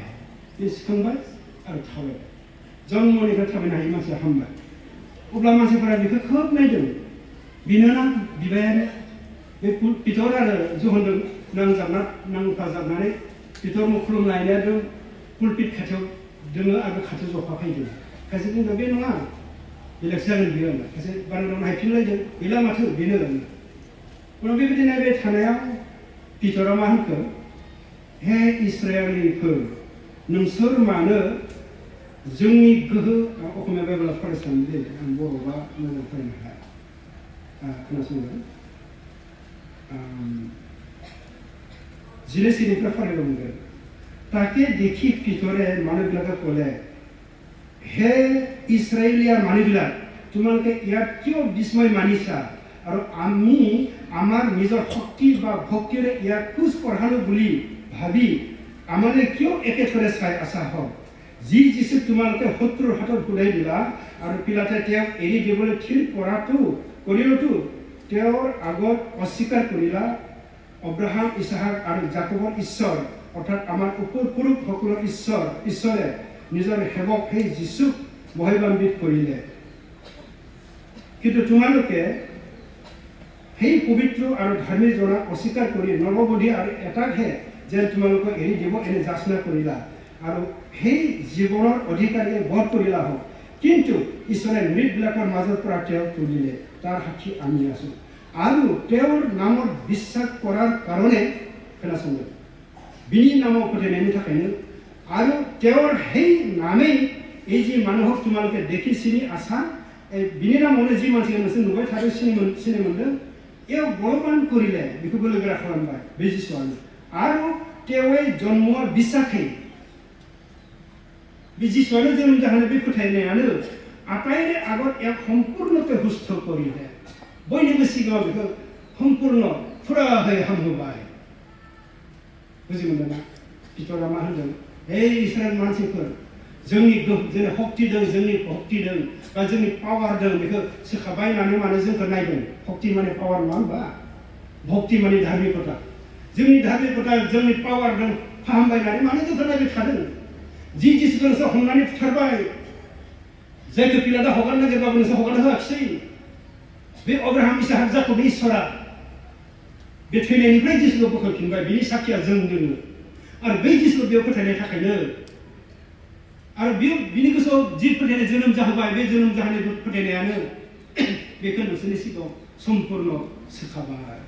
बे सिखांबाय आरो थाबायबाय जन्मनिफ्राय थाबायनो हायै मानसिया हामबाय अब्ला मानसिफोरा बेखौ खोब नायदों बेनोना बिबायानो बे पिटर आरो जहनजों नांफाजाबनानै पितर खुलुमनाया पुलपिट खाथियाव दोङो आरो खाथियाव जफा फैदों खायसे बुंदों बे नङा बेलेगसो जागोन बियो होनना खायसे बारान्दायाव नायफिनलायदों गैला माथो बेनो उनाव बेबायदि नायबाय थानायाव पितरा मा होनखो हे इस्राएलिफोर नोंसोर मानो जोंनि गोहो असमिया बाइबेलाव फरायसानो दे आं बर'बा मोजां फरायनो हाया खोनासंगोन 12 फरायनो मोनगोन ताके देखी पितरे মানুহবিলাকে ক'লে হে ইসরায়েলিয়া মানুহবিলাক তোমালোকে ইয়াত কিয় বিস্ময় মানিছা আৰু আমি আমাৰ নিজৰ শক্তি বা ভক্তিৰে ইয়াক খোজ কঢ়ালো বুলি ভাবি আমালৈ কিয় একেথৰে চাই আছা হওক যি যিছু তোমালোকে শত্ৰুৰ হাতত ঘূৰাই দিলা আৰু পিলাতে তেওঁক এৰি দিবলৈ থিৰ কৰিলতো তেওঁৰ আগত অস্বীকাৰ কৰিলা অব্ৰাহাম ইছহাক আৰু জাকবৰ ঈশ্বৰ অৰ্থাৎ আমাৰ পূৰ্বপুৰুষসকলৰ ঈশ্বৰে নিজৰ সেৱক সেই যীচুক মহিমান্বিত কৰিলে কিন্তু তোমালোকে সেই পবিত্ৰ আৰু ধাৰ্মিক জনাক অস্বীকাৰ কৰি নৰবধি আৰু এটাকহে যেন তোমালোকক এৰি দিব এনে যাচনা কৰিলা আৰু সেই জীৱনৰ অধিকাৰীয়ে বধ কৰিলা হওক কিন্তু ঈশ্বৰে মৃতবিলাকৰ মাজৰ পৰা তেওঁক তুলিলে তাৰ সাক্ষী আমি আছোঁ আৰু তেওঁৰ নামত বিশ্বাস কৰাৰ কাৰণে खोनासंगोन बिनि नामाव फोथायनायनि थाखायनो आरो তেওঁৰ সেই नामेই এই যে মানুহক তোমালোকে দেখি চিনি আছা बिनि नामावनो যি मानसिखौ नोंसोर नुबाय थादों सिनाय मोनदों एव बलबान करिले बेखौ बोलोगोरा खालामबाय बे जिसुआनो आरो तेवै जन्मआ बिसाखै बे जिसुआनो जोनोम जाहोनाय बे फोथायनायानो आताइरे आगत एक सम्पूर्णते हुस्थ करिले बयनिबो सिगाङाव बेखौ सम्पूर्ण फुराहै हामहोबाय बुजि मोनदोंना पितरा मा होनदों हे इस्राएल मानसिफोर जोंनि शक्ति दं जोंनि भक्ति दं बा जोंनि पावार दं बेखौ सोखाबाय होननानै मानो जोंखौ नायदों भक्ति माने पावार नङा होनबा भक्ति माने धार्मिकता जोंनि धार्मिकता जोंनि पावार दं फाहामबाय होननानै मानो जोंखौ नायबाय थादों जी जिसुखौ नोंसोर हमनानै फुथारबाय जायखौ पिलाता हगारनो नागिरबाबो नोंसोर हगारनो होआखिसै बे अब्राहाम इसाहाक जाकबनि इसोरा बे थैनायनिफ्राय जिसुखौ बोखांफिनबाय बिनि साखिया जों दोङो आरो बै जिसुखौ बेयाव फोथायनाय थाखायनो आरो बेयो बिनि गोसोआव जि फोथायनाय जोनोम जाहोबाय बे जोनोम जाहोनाय फोथायनायानो बेखौ नोंसोरनि सिगाङाव सम्पूर्ण सोखाबाय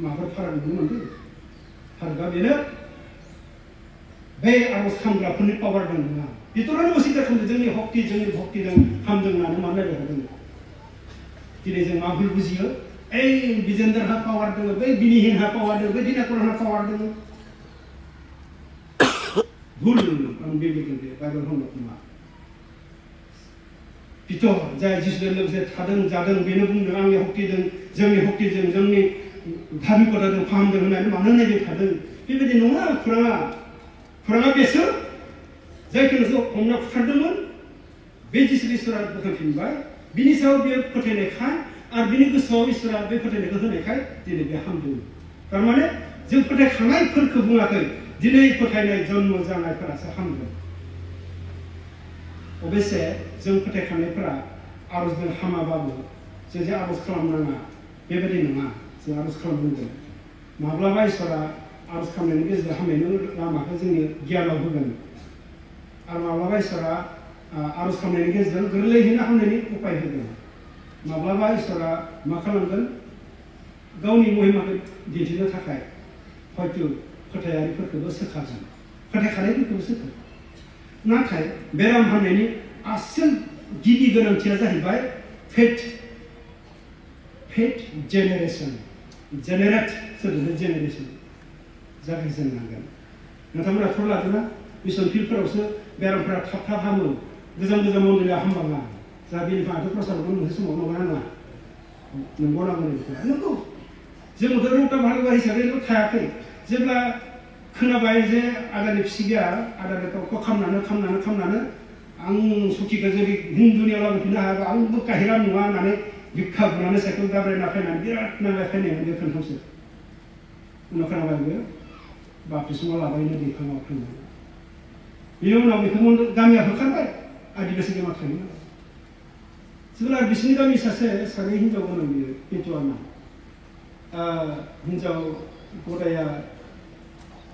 माबाफोर फाराग नुनो मोनदों फारागा बेनो बे आरज खालामग्राफोरनि पावार दं नङा पितरानो असिकार खालामदों जोंनि भक्ति जोंनि भक्ति दं हामदों होननानै मानो नायबाय थादों दिनै जों मा भुल बुजियो ओइ बिजेन्द्रहा पावार दङ बै बिनिहीनहा पावार दङ बै दिनाकरहा पावार दङ भुल आं बेबायदि बाइबेल होननाय नङा पितर जाय जिसुजों लोगोसे थादों जादों बेनो बुंदों आंनि भक्ति दं जोंनि भक्तिजों जोंनि धार्मिकताजों फाहामदों होननानै मानो नायबाय थादों बेबायदि नङा खुराङा बेसो जायखौ नोंसोर हमना फुथारदोंमोन बे जिसु इसोरा बोखांफिनबाय बिनि सायाव बेयो फोथायनायखाय आरो बिनि गोसोआव इसोरा बे फोथायनायखौ होनायखाय दिनै बे हामदों थारमाने जों फोथायखानायफोरखौ बुङाखै दिनै फोथायनाय जन्म जानायफोरासो हामगोन अबयसे जों फोथायखानायफोरा आरजजों हामाबाबो जों जे आरज खालामनाङा बेबायदि नङा जों आरज खालामनांगोन माब्लाबा इसोरा आरज खालामनायनि गेजेरजों हामनायनि लामाखौ जोंनि गियानाव होगोन आरो माब्लाबा इसोरा आरज खालामनायनि गेजेरजों गोरलैयैनो हामनायनि उपाय होगोन माब्लाबा इसोरा मा खालामगोन गावनि महिमाखौ दिन्थिनो थाखाय हयतो फोथायारिफोरखौबो सोखागोन फोथायखानायफोरखौबो सोखागोन नाथाय बेराम हामनायनि आसोल गिबि गोनांथिया जाहैबाय फेथ जेनेरेसन जेनेरेट सोदोबजों जेनेरेसन जागायजेननांगोन नोंथांमोना थर लादोंना मिसन फिल्डफोरावसो बेरामफोरा थाब हामो गोजान मन्दिरा हामबाङा जा बेनिफ्राय आरो प्रसादखौ मोनसे समाव नङा नंगौ नांगौ नंगौ जोंथ' रौता भालुवा हिसाबैल' थायाखै जेब्ला खोनाबाय जे आदानि फिसिगिया आदाखौ खालामनानै आं सखिखौ जुदि हिन्दुनियाव लाबोफिननो हायाबा आंबो काहिरा नङा होननानै बिखा बुनानै साइकेल दाब्रायना फैनानै बिराद नांलाय फैनायमोन बे खोन्थामसो उनाव खोनाबाय बेयो बाप्तिस्मा लाबायनो दैखाङाव थांबाय बेनि उनाव बेखौ गामिया होखारबाय आदिबासि गामा थायो जेब्ला बिसोरनि गामि सानै हिन्जाव गोनां बियो हिन्जावा हिन्जाव गदाया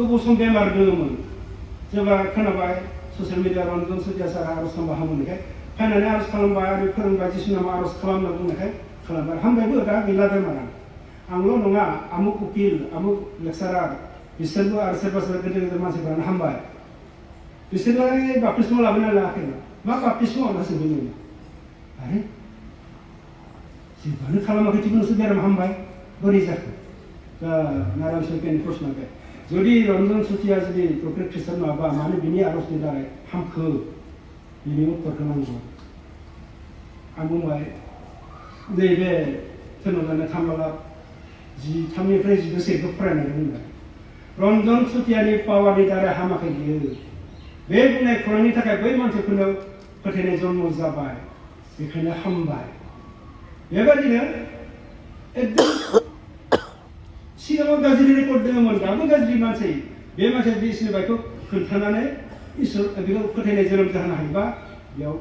गोबाव सम बेमार दङमोन जेब्ला खोनाबाय ससियेल मिडिया रन्जन सुदिया सारा आरज खालामबा हामोनखाय फैनानै आरज खालामबाय आरो फोरोंबाय जिसु नामाव आरज खालामना बुंनायखाय खालामबाय हामबायबो दा गैला बेमारा आंल' नङा आमुक उकिल आमुक लेक्सारार बिसोरबो आरो सोरबा सोरबा गेदेर गेदेर मानसिफोरानो हामबाय बिसोरलाय बाप्तिस्म लाबोना लायाखै मा बाप्तिस्म होनना सोंदों आरे जेबोआनो खालामाखै थिखौनोसो बेराम हामबाय बोरै जाखो दा नारायण सैकियानि प्रश्नखाय जुदि रन्जन सुतिया जुदि प्रकृत ख्रिस्टान नङाबा मानो बिनि आरजनि दारै हामखो बिनि उत्तरखौ नांगौ आं बुंबाय नैबे थोनजानाय थामबाला 13निफ्राय 14खौ फरायनानै बुंबाय रन्जन सुतियानि पावारनि दारै हामाखै बियो बे बुंनाय खौरांनि थाखाय बै मानसिफोरनो फोथायनाय जन्म जाबाय बेखायनो हामबाय बेबायदिनो एकदम सिगाङाव गाज्रि रेकर्ड दङमोन दाबो गाज्रि मानसि बे मानसिया जुदि इसोरनि बायखौ खोन्थानानै इसोर बेखौ फोथायनाय जोनोम जाहोनो हायोबा बेयाव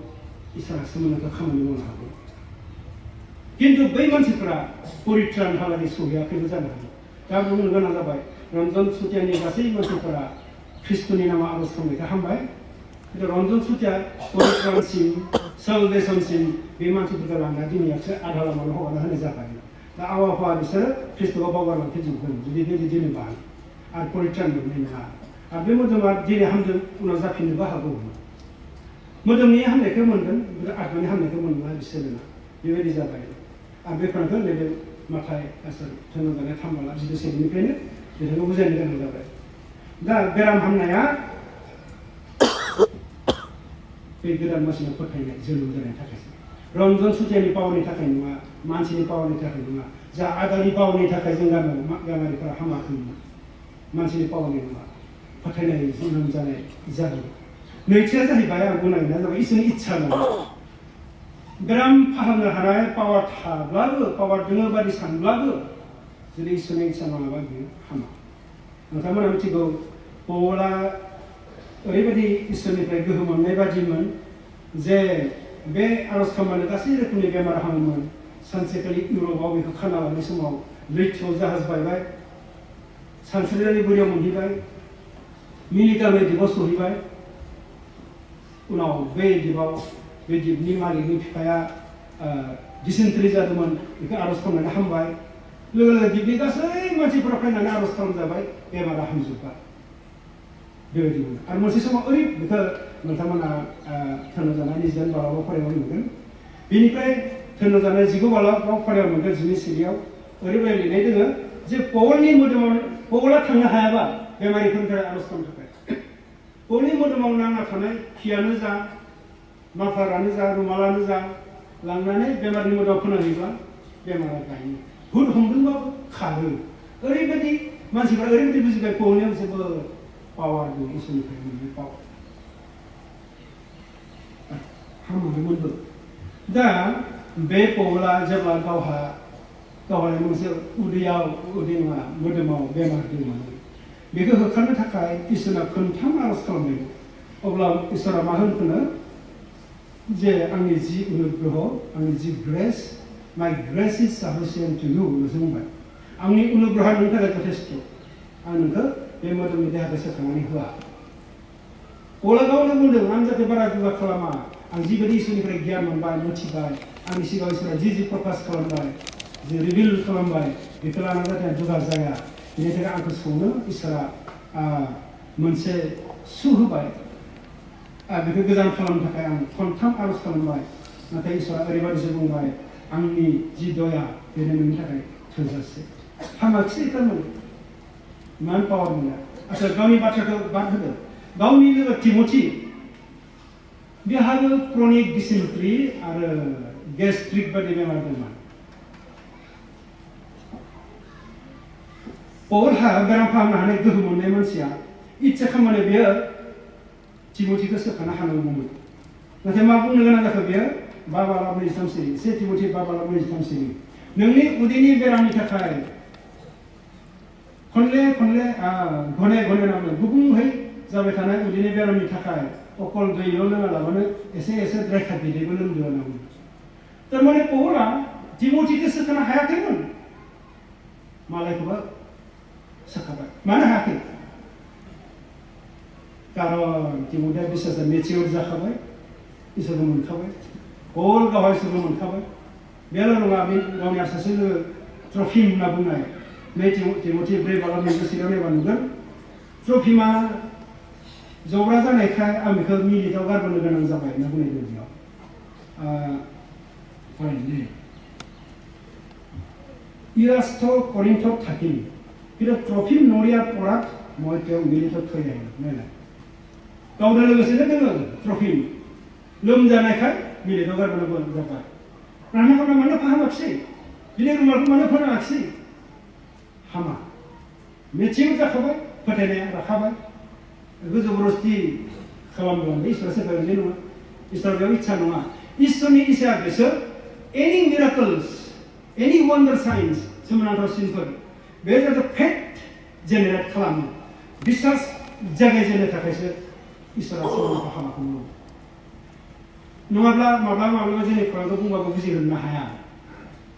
इसोरा सोमोन्दोखौ खामानि मावनो हागौ किन्तु बै मानसिफोरा परित्रान हालागै सहैयाखैबो जानो हागौ दा बुंनो गोनां जाबाय रन्जन सुतियानि गासै मानसिफोरा ख्रिस्ट'नि नामाव आरज खालामनायखौ हामबाय किन्तु रन्जन सुतिया परित्रानसिम सेलभेसनसिम बे मानसिफोरखौ लांना दिनैयासो आधा लामायाव हगारना होनाय जाबाय दा आवाफा बिसोरो ख्रिस्ट'खौ बावगारलांफिनजोबगोन जुदि बेबायदि दोनोबा आरो परित्रान मोननाय नङा आरो बे मोदोमा दिनै हामदों उनाव जाफिननोबो हागौ मोदोमनि हामनायखौ मोनगोन आत्मानि हामनायखौ मोनला बिसोरो बेबायदि जाबाय आं बे खोनाखौ नैबे माथाय थोनजानाय थामबाला 17निफ्रायनो बेखौ बुजायनो गोनां जाबाय दा बेराम हामनाया बे गोदान मानसिनाव फोथायनाय जोनोम जानायनि थाखायसो रन्जन सुतियानि पावारनि थाखाय नङा मानसिनि पावारनि थाखाय नङा जा आदारनि पावारनि थाखाय जों गामियारिफोरा हामाखैमोन मानसिनि पावारनि नङा फोथायनाय जोनोम जानाय जादों नैथिया जाहैबाय आं बुंनाया जाबाय इसोरनि इच्छा नङा बेराम फाहामनो हानाय पावार थाब्लाबो पावार दङ बादि सानब्लाबो जुदि इसोरनि इच्छा नङाबा बियो हामा नोंथांमोना मिथिगौ पौला ओरैबायदि इसोरनिफ्राय गोहो मोननाय बादिमोन जे बे आरज खालामनानै गासै रोखोमनि बेमार हामोमोन सानसेखालि इउरपआव बेखौ खाना लानाय समाव लैथोआव जाहाज बायबाय सानस्रिनानै बोरियाव मोनहैबाय मिनिटामै दिपआव सहैबाय उनाव बे दिपआव बे दिपनि मालिकनि बिफाया डिसेन्ट्रि जादोंमोन बेखौ आरज खालामनानै हामबाय लोगो लोगो दिपनि गासै मानसिफोरा फैनानै आरज खालामजाबाय बेमारा हामजोब्बाय बेबायदिमोन आरो मोनसे समाव बेखौ नोंथांमोना थोनजानाय 22 बालाव फरायाव मोनगोन बेनिफ्राय थोनजानाय 19 बालाव फरायाव मोनगोन 12 सिरियाव ओरैबायदि लिरनाय दोङो जे पौलनि मोदोमाव पौला थांनो हायाबा बेमारिफोरनिफ्राय आरज खालामनो थाखाय पौलनि मोदोमाव नांना थानाय खियानो जा माफारानो जा रुमालानो जा लांनानै बेमारनि मोदोमाव फोनांहैब्ला बेमारा गायो हुद हमदोंबाबो खारो ओरैबायदि मानसिफ्रा ओरैबायदि बुजिबाय पौलनियाव जोबोद पावार दं इसोरनिफ्राय मोननाय पावार हामोमोनबो दा बे पौला जेब्ला गावहा मोनसे उदै नङा मोदोमाव बेमार दंमोन बेखौ होखारनो थाखाय इसोरा खनथाम आरज खालामदों अब्ला इसोरा मा होनखोनो जे आंनि जि अनुग्रह आंनि जि grace my grace is sufficient to you होननासो बुंबाय आंनि अनुग्रहआ नोंनि थाखाय जथेस्थ आं नोंखौ बे मोदोमनि देहाखौ सोखांनानै होआ पौला गावनो बुंदों आं जाहाथे बारा दुगा खालामा आं जिबायदि इसोरनिफ्राय गियान मोनबाय मिथिबाय आंनि सिगाङाव इसोरा जि प्रकाश खालामबाय जि रिभिल खालामबाय बेखौ लानानै जाहाथे दुगा जाया बेनि थाखाय आंखौ संनो इसोरा मोनसे सु होबाय बेखौ गोजान खालामनो थाखाय आं खनथाम आरज खालामबाय नाथाय इसोरा ओरैबायदिसो बुंबाय आंनि जि दया बेनो नोंनि थाखाय थोजासे हामाखिसै थारमाने मान पावार मोना आच्चा गावनि बाथ्राखौ बाद होदो गावनि लोगो तिमथि बेहाबो क्रनिक डिसेन्ट्रि आरो गेस्ट्रिक बायदि बेमार दंमोन पौलहा बेराम फाहामनो हानाय गोहो मोननाय मानसिया इच्छा खालामनानै बेयो तिमथिखौ सोखानो हानांगौमोन नाथाय मा बुंनो गोनां जाखो बेयो 5:23 सिरि 1 तिमथि 5:23 सिरि नोंनि उदैनि बेरामनि थाखाय खनले घने नामनो गुबुंहै जाबाय थानाय उदैनि बेरामनि थाखाय अकल दैल' लोङालाबानो एसे द्रायखा बिदैबो लोंदो होनांगौ थारमाने पौला तिमथिखौ सोखानो हायाखैमोन मालायखौबो सोखाबाय मानो हायाखै कारन तिमोथेया बिसासा मेचियर जाखाबाय इसोरखौ मोनखाबाय अल गावहा इसोरखौ मोनखाबाय बेल' नङा बे गावनि सासे ट्रफिम होनना बुंनाय नै तिमोथि 4:24 नायबा नुगोन ट्रफिमा जब्रा जानायखाय आं बेखौ मिनिटाव गारबोनो गोनां जाबाय होनना बुंनाय दं बेयाव फरायनो 이라스토 고린토 타긴 그래 트로핌 노리아 포랏 뭐였대요 미리토 토야요 네네 가운데 लोगोसेनो दोङो ट्रफिम लोमजानायखाय मिलिटाव गारबोनो गोनां जाबाय रानना मानो फाहामाखिसै बिनि रुमालखौ मानो फोरोङाखिसै हामा मेचिं जाखाबाय फोथायनाया राखाबाय जबरदस्ति खालामदों इसोरा सोरखारनि नङा इसोरा बेयाव इच्छा नङा इसोरनि इच्छाया बेसोर एनी मिराकल्स एनी वन्डार साइन्स सोमोनांथाव सिनफोर बे जाहाथे फेट जेनेरेट खालामो बिसास जागायजेननो थाखायसो इसोरा सोमोनांथाव हाबाखौ मावो नङाब्ला माब्लाबा जोंनि खुरांखौ बुंबाबो बुजिहोनो हाया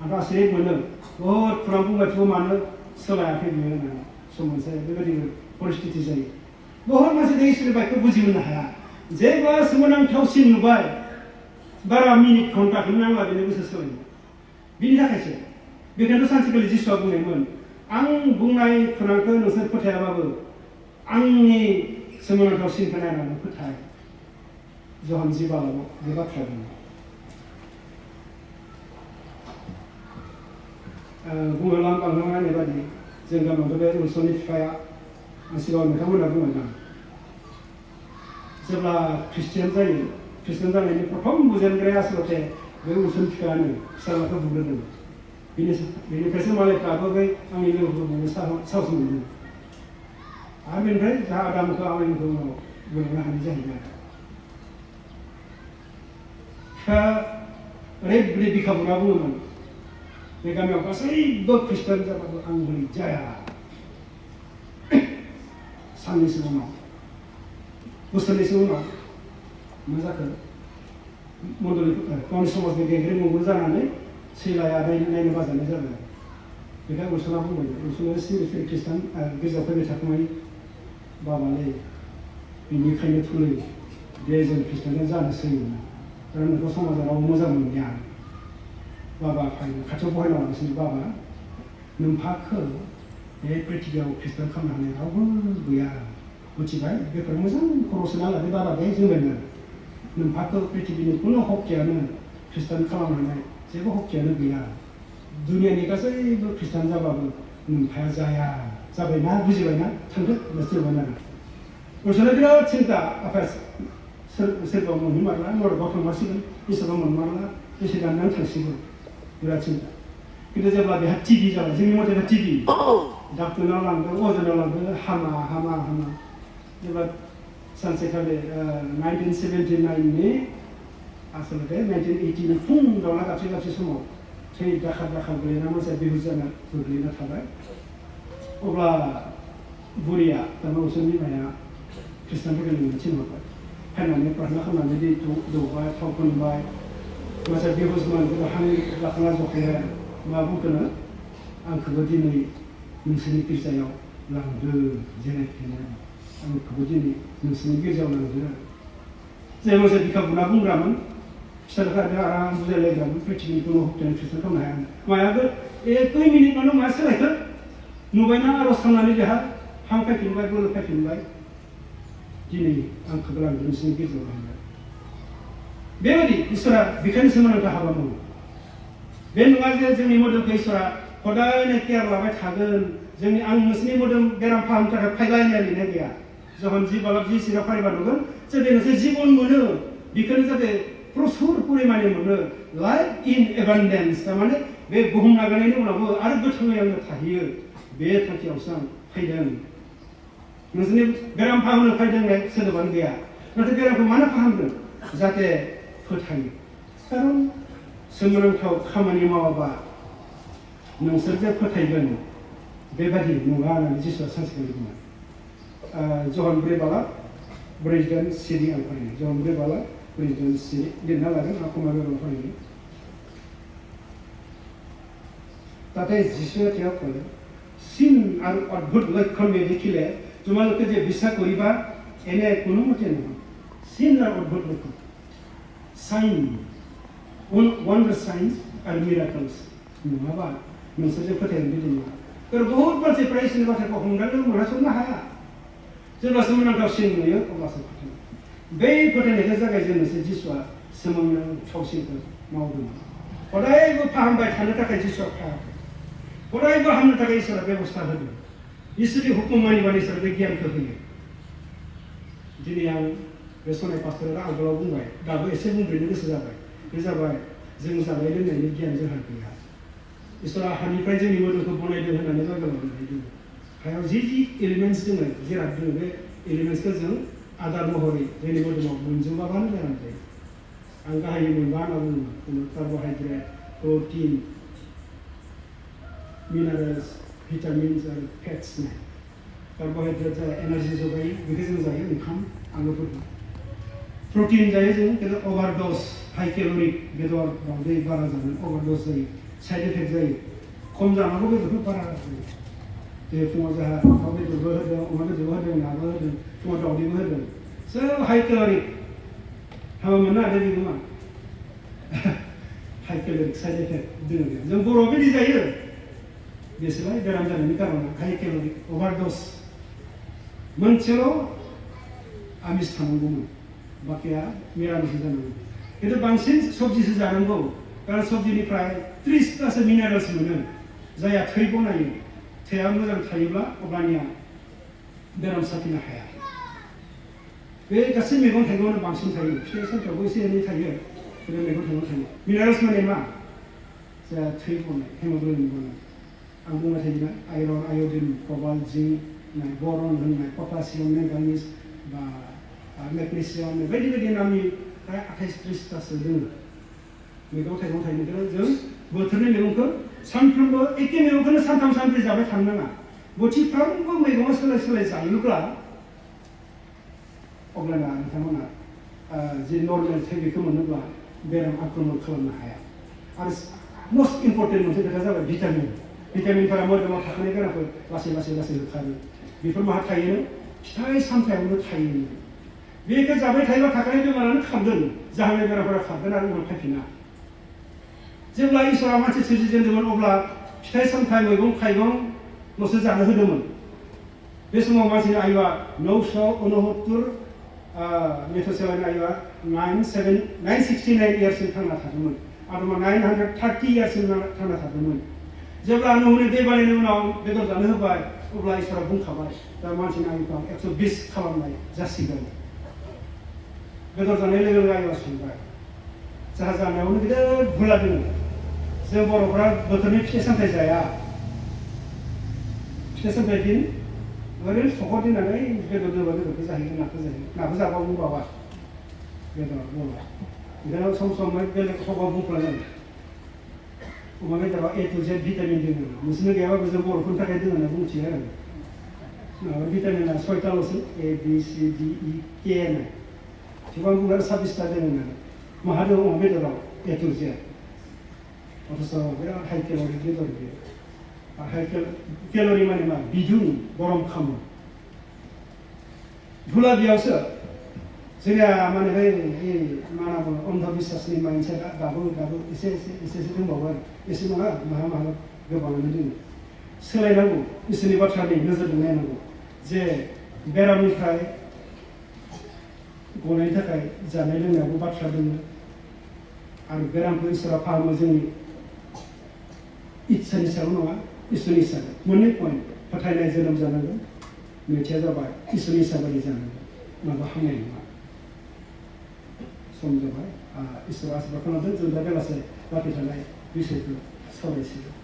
आंथ' आश्चर्य मोनो बहुद खुरां बुंबायथ' मानो सोलायाखै बियो होननानै सम मोनसे बेबायदि परिस्थिति जायो बहुत मानसि इसोरनि बाइकखौ बुजिहोनो हाया जेब्ला सोमोनांथावसिन नुबाय बारा मिनिट घन्टाखौनो नांला बेनो गोसो सोलायो बिनि थाखायसो बेखायनोथ' सानसेखालि जिसुआ बुंनायमोन आं बुंनाय खुरांखौ नोंसोर फोथायाबाबो आंनि सोमोनांथावसिनखौ नायनानै फोथाय जहन 10:12 बे बाथ्रा बुङो बुंनो लांनाय बायदि जों गामियावथ' बे उलसननि बिफाया सिगाङाव नोंथांमोना बुंलांदों जेब्ला ख्रिस्टियान जायो ख्रिस्टियान जानायनि प्रथम बुजेनग्राया आसलते बे उलसन बिफायानो फिसाज्लाखौ बुग्रोदों बेनिफ्रायसो मालायफ्राबो बै आंनि लोगोफोरखौ बुंनो साहस मोनदों आरो बेनिफ्राय जाहा आदामखौ आमायनिखौ उनाव बुंनो हानाय जाहैबाय बिफाया ओरैबायदि बिखा बुंना बुङोमोन बे गामियाव गासैबो ख्रिस्टियान जाबाबो आं बोरै जाया साननैसो उनाव बोसोरनैसो उनाव मा जाखो मण्डलि गावनि समाजनि गेंग्रें मंग्रें जानानै सैलाया नायनो बाजानाय जाबाय बेखायनो उलसना बुंबाय उलसना सिरि ख्रिस्टान गिर्जायाव फैबाय थाखोमायो बाबालै बेनिखायनो थुलै दे जों ख्रिस्टान जानोसै दा नोंखौ समाजा रावबो मोजां मोनलिया बाबा खाथियाव बहायना लांसै बाबा नोंफाखौ बे प्रिथिबियाव ख्रिस्टान खालामनो हानाय रावबो गैया मिथिबाय बेफोर मोजां खर' सोना लादो बाबा बे जोंबायनो नोंफाखौ प्रिथिबिनि खुनु हक्यानो ख्रिस्टान खालामनो हानाय जेबो हक्यानो गैया दुनियानि गासैबो ख्रिस्टान जाबाबो नोंफाया जाया जाबायना बुजिबायना थांदो जोबायना उलसना बिराद सिन्था आफाया सोरबा मोनहैमारला नरकआव थांमारसिगोन इसोरबा मोनमारला बेसे दाननानै थांसिगोन बिराद सिन्था खिन्थु जेब्ला बेहा टिभि जाबाय जोंनि मथेबा टिभि डाक्टरनाव लांदों अजनाव लांदों हामा जेब्ला सानसेखालि 1979नि आसलते 1980नि फुं दावला गाबसे समाव थै दाखार गोलैना मानसिया बेहुस जाना गोग्लैना थाबाय अब्ला बुरिया थारमाने उसोरनि बिमाया ख्रिस्टानफोरखौ लिंनो थिनहरबाय फैनानै प्रार्थना खालामनानै दै दौबाय थाव फोनबाय मानसिया बेहुसमोन हां लाखांना जखाया मा बुंखोनो आंखौबो दिनै नोंसोरनि गिर्जायाव लांदो जेरायफैनाय आंखौबो दिनै नोंसोरनि गिर्जायाव लांदो जाय मानसिया बिखा बुना बुंग्रामोन फिसाफोरा आराम बुजायलायग्रामोन प्रिथिबिनि खुनु हप्तानि ख्रिस्टान खालामनो हाया मायाबो खै मिनिटमानो मा सोलायखो नुबायना आर'ज खालामनानै बेहा हां फैफिनबाय बोलो फैफिनबाय दिनै आंखौबो लांदो नोंसोरनि गिर्जायाव लांदो बेबायदि इसोरा बेखायनो सोमोनांथाव हाबा मावो बे नङा जे जोंनि मोदोमखौ इसोरा हदायनो केयार लाबाय थागोन जोंनि आं नोंसोरनि मोदोम बेराम फाहामनो थाखाय फायलायनाय लिरनाय गैया जहन 10:12 फरायबा नुगोन जाहाथे नोंसोर जिबन मोनो बेखौनो जाहाथे प्रचुर परिमाणे मोनो लाइफ इन एबान्डेन्स थारमाने बे बुहुम नागारनायनि उनावबो आरो गोथाङै आंनो थाहैयो बे थांखियावसो आं फैदों नोंसोरनि बेराम फाहामनो फैदों होननाय सोदोबानो गैया नाथाय बेरामखौ मानो फाहामदों जाहाथे फोथायो खारन सोमोनांथाव खामानि मावाबा नोंसोर जे फोथायगोन बेबायदि नङा होननानै जिसुआ सानसेखालि बुङो जहन 4:42 आं फरायनो जहन 4:42 लिरना लागोन आं खमा बेबायदि फरायनो তাতে যিশুৱে তেওঁক ক'লে চিন আৰু অদ্ভুত লক্ষণ নেদেখিলে তোমালোকে যে বিশ্বাস কৰিবা एने कुनु मते नङा सिनार अद्भुत रोखोम साइन वन्डार साइन्स आरो मिराकल्स नङाबा नोंसोरजों फोथायनो बिदि नङा बहुत मानसिफ्रा इसोरनि बाथ्राखौ हमदांनो मोनहास'नो हाया जेब्लासो मोनांथावसिन नुयो अब्लासो फोथायो बै फोथायनायखौ जागायजेननोसै जिसुआ सोमोनांथावसिनखौ मावदोंमोन हदायबो फाहामबाय थानो थाखाय जिसुआ फाहामाखै हदायबो हामनो थाखाय इसोरा बेबस्था होदों इसोरनि हुकुम मानिबानो इसोरा बे गियानखौ होयो दिनै आं बे सनाय पास्टरा आगोलाव बुंबाय दाबो एसे बुंब्रेनो गोसो जाबाय बे जाबाय जों जानाय लोंनायनि गियान जोंहा गैया इसोरा हानिफ्राय जोंनि मोदोमखौ बनायदों होननानै बाइबेलाव लिरनाय दङ हायाव जि एलिमेन्ट्स दङ जिराद दङ बे एलिमेन्ट्सखौ जों आदार महरै जोंनि मोदोमाव मोनजोबाबानो बेराम जायो आं गाहायै मोनबा होनना बुङो कार्ब'हाइड्रेट प्रटिन मिनारेल्स भिटामिन्स आरो फेट्स नाय कार्ब'हाइड्रेट जाय एनार्जि जगायो बेखौ जों जायो ओंखाम आलुफोरखौ प्रटिन जायो जों खिन्थु अभारड'ज हाइ केल'रिक बेदर बांद्राय बारा जानानै अभारड'ज जायो साइड इफेक्ट जायो खम जानांगौ बेदरखौ बारा जायो जे फुङाव जोंहा दाउ बेदरबो होदों अमा बेदरबो होदों नाबो होदों फुङाव दाउदैबो होदों सोब हाइ केल'रिक हाबा मोननो हादों बेखौ मा हाइ केल'रिक साइड इफेक्ट दङ जों बर'आव बिदि जायो बेसेलाय बेराम जानायनि कारना हाइ केल'रिक अभारड'ज मोनसेल' आमिस थानांगौमोन बाखिया मिरामिस जानांगौ खिन्थु बांसिन सबजिसो जानांगौ कारण सबजिनिफ्राय 30तासो मिनारेल्स मोनो जायहा थै बनायो थैया मोजां थायोब्ला अब्लानिया बेराम साफिनो हाया बे गासै मैगं थाइगङावनो बांसिन थायो फिथाइ सामथाइयावबो एसे एनै थायो बे मैगं थाइगं थायो मिनारेल्स माने मा जायहा थै बनाय हेमग्ल'बिन बनाय आं बुंबाय थायोना आयरन आय'डिन कबाल्ट जिंक बरन होननाय पटासियाम मेंगानिज बा मेग्नेसियाम बायदि बायदि नामनि फ्राय 28-30तासो दङ मैगं थाइगं थाइगंखौ जों बोथोरनि मैगंखौ सानफ्रोमबो एखे मैगंखौनो सानथाम सानब्रै जाबाय थानो नाङा बोथिफ्रामबो मैगङा सोलाय सोलाय जायोब्ला अब्लाना नोंथांमोना जे नर्मेल थै बेखौ मोनोब्ला बेराम आक्रमण खालामनो हाया आरो मस्ट इम्परटेन्ट मोनसे खोथा जाबाय भिटामिनफोरा मोदोमाव थाखानाय बेरामखौ लासै लासै लासै होखारो बेफोर माहा थायो फिथाइ सामथायावनो थायो बेखौ जाबाय थायोबा थाखानाय बेमारानो खारगोन जाहांनाय बेरामफोरा खारगोन आरो उनाव फैफिना जेब्ला इसोरा मानसि सोरजिजेनदोंमोन अब्ला फिथाइ सामथाइ मैगं थाइगंल'सो जानो होदोंमोन बे समाव मानसिनि आयुआ 969 मेथुसेलाहनि आयुआ 969 इयार्ससिम थांना थादोंमोन आदमा 930 इयार्ससिम थांना थादोंमोन जेब्ला नहुनि दै बानायनि उनाव बेदर जानो होबाय अब्ला इसोरा बुंखाबाय दा मानसिनि आयुखौ 120 खालामनाय जासिगोन बेदर जानाय लोगो लोगो आयुआ संबाय जाहा जानायावनो बिराद भुला दङ जों बर'फ्रा बोथोरनि फिथाइ सामथाइ जाया फिथाइ सामथाइ दिन ओरैनो सखर दोननानै बेदर दोनबा बेदरखौ जाहैयो नाखौ जाहैयो नाखौ जाबा बुंबावा बेदर बला बिदिनो सम सम बेलेग सबाव बुंफ्लाङो अमा बेदराव A to Z भिटामिन दङ नोंसोरनो गैयाबाबो जों बर'फोरनि थाखाय दङ होनना बुंथियो आरो माबा भिटामिना 6ताल'सो A B C D E K होननाय थेवबो बुङो 26ता दङ होननानै माहा दङ अमा बेदराव A to Z अथच बिराद हाइ केल'रि बेदर बेयो हाइ केल'रि माने मा बिदुं गरम खालामो भुला बेयावसो जोंनिया माने बै मा होनना बुङो अन्धबिश्वासनि माइन्डसेटआ दाबो एसे दंबावो आरो एसे नङा माहा गोबाङानो दङ सोलायनांगौ इसोरनि बाथ्रानि नोजोरजों नायनांगौ जे बेरामनिफ्राय गनायनि थाखाय जानाय लोंनायावबो बाथ्रा दङ आरो बेरामखौ इसोरा फाहामो जोंनि इच्छानि सायाव नङा इसोरनि सायाव मोननै पइन्ट फोथायनाय जोनोम जानांगोन नैथिया जाबाय इसोरनि सायाव जानांगोन माबा हामनाय नङा सम जाबाय इसोरा आसिर्बाद खालामदों जों दा बेलासे बाखि थानाय बिषयखौ सावरायसिगोन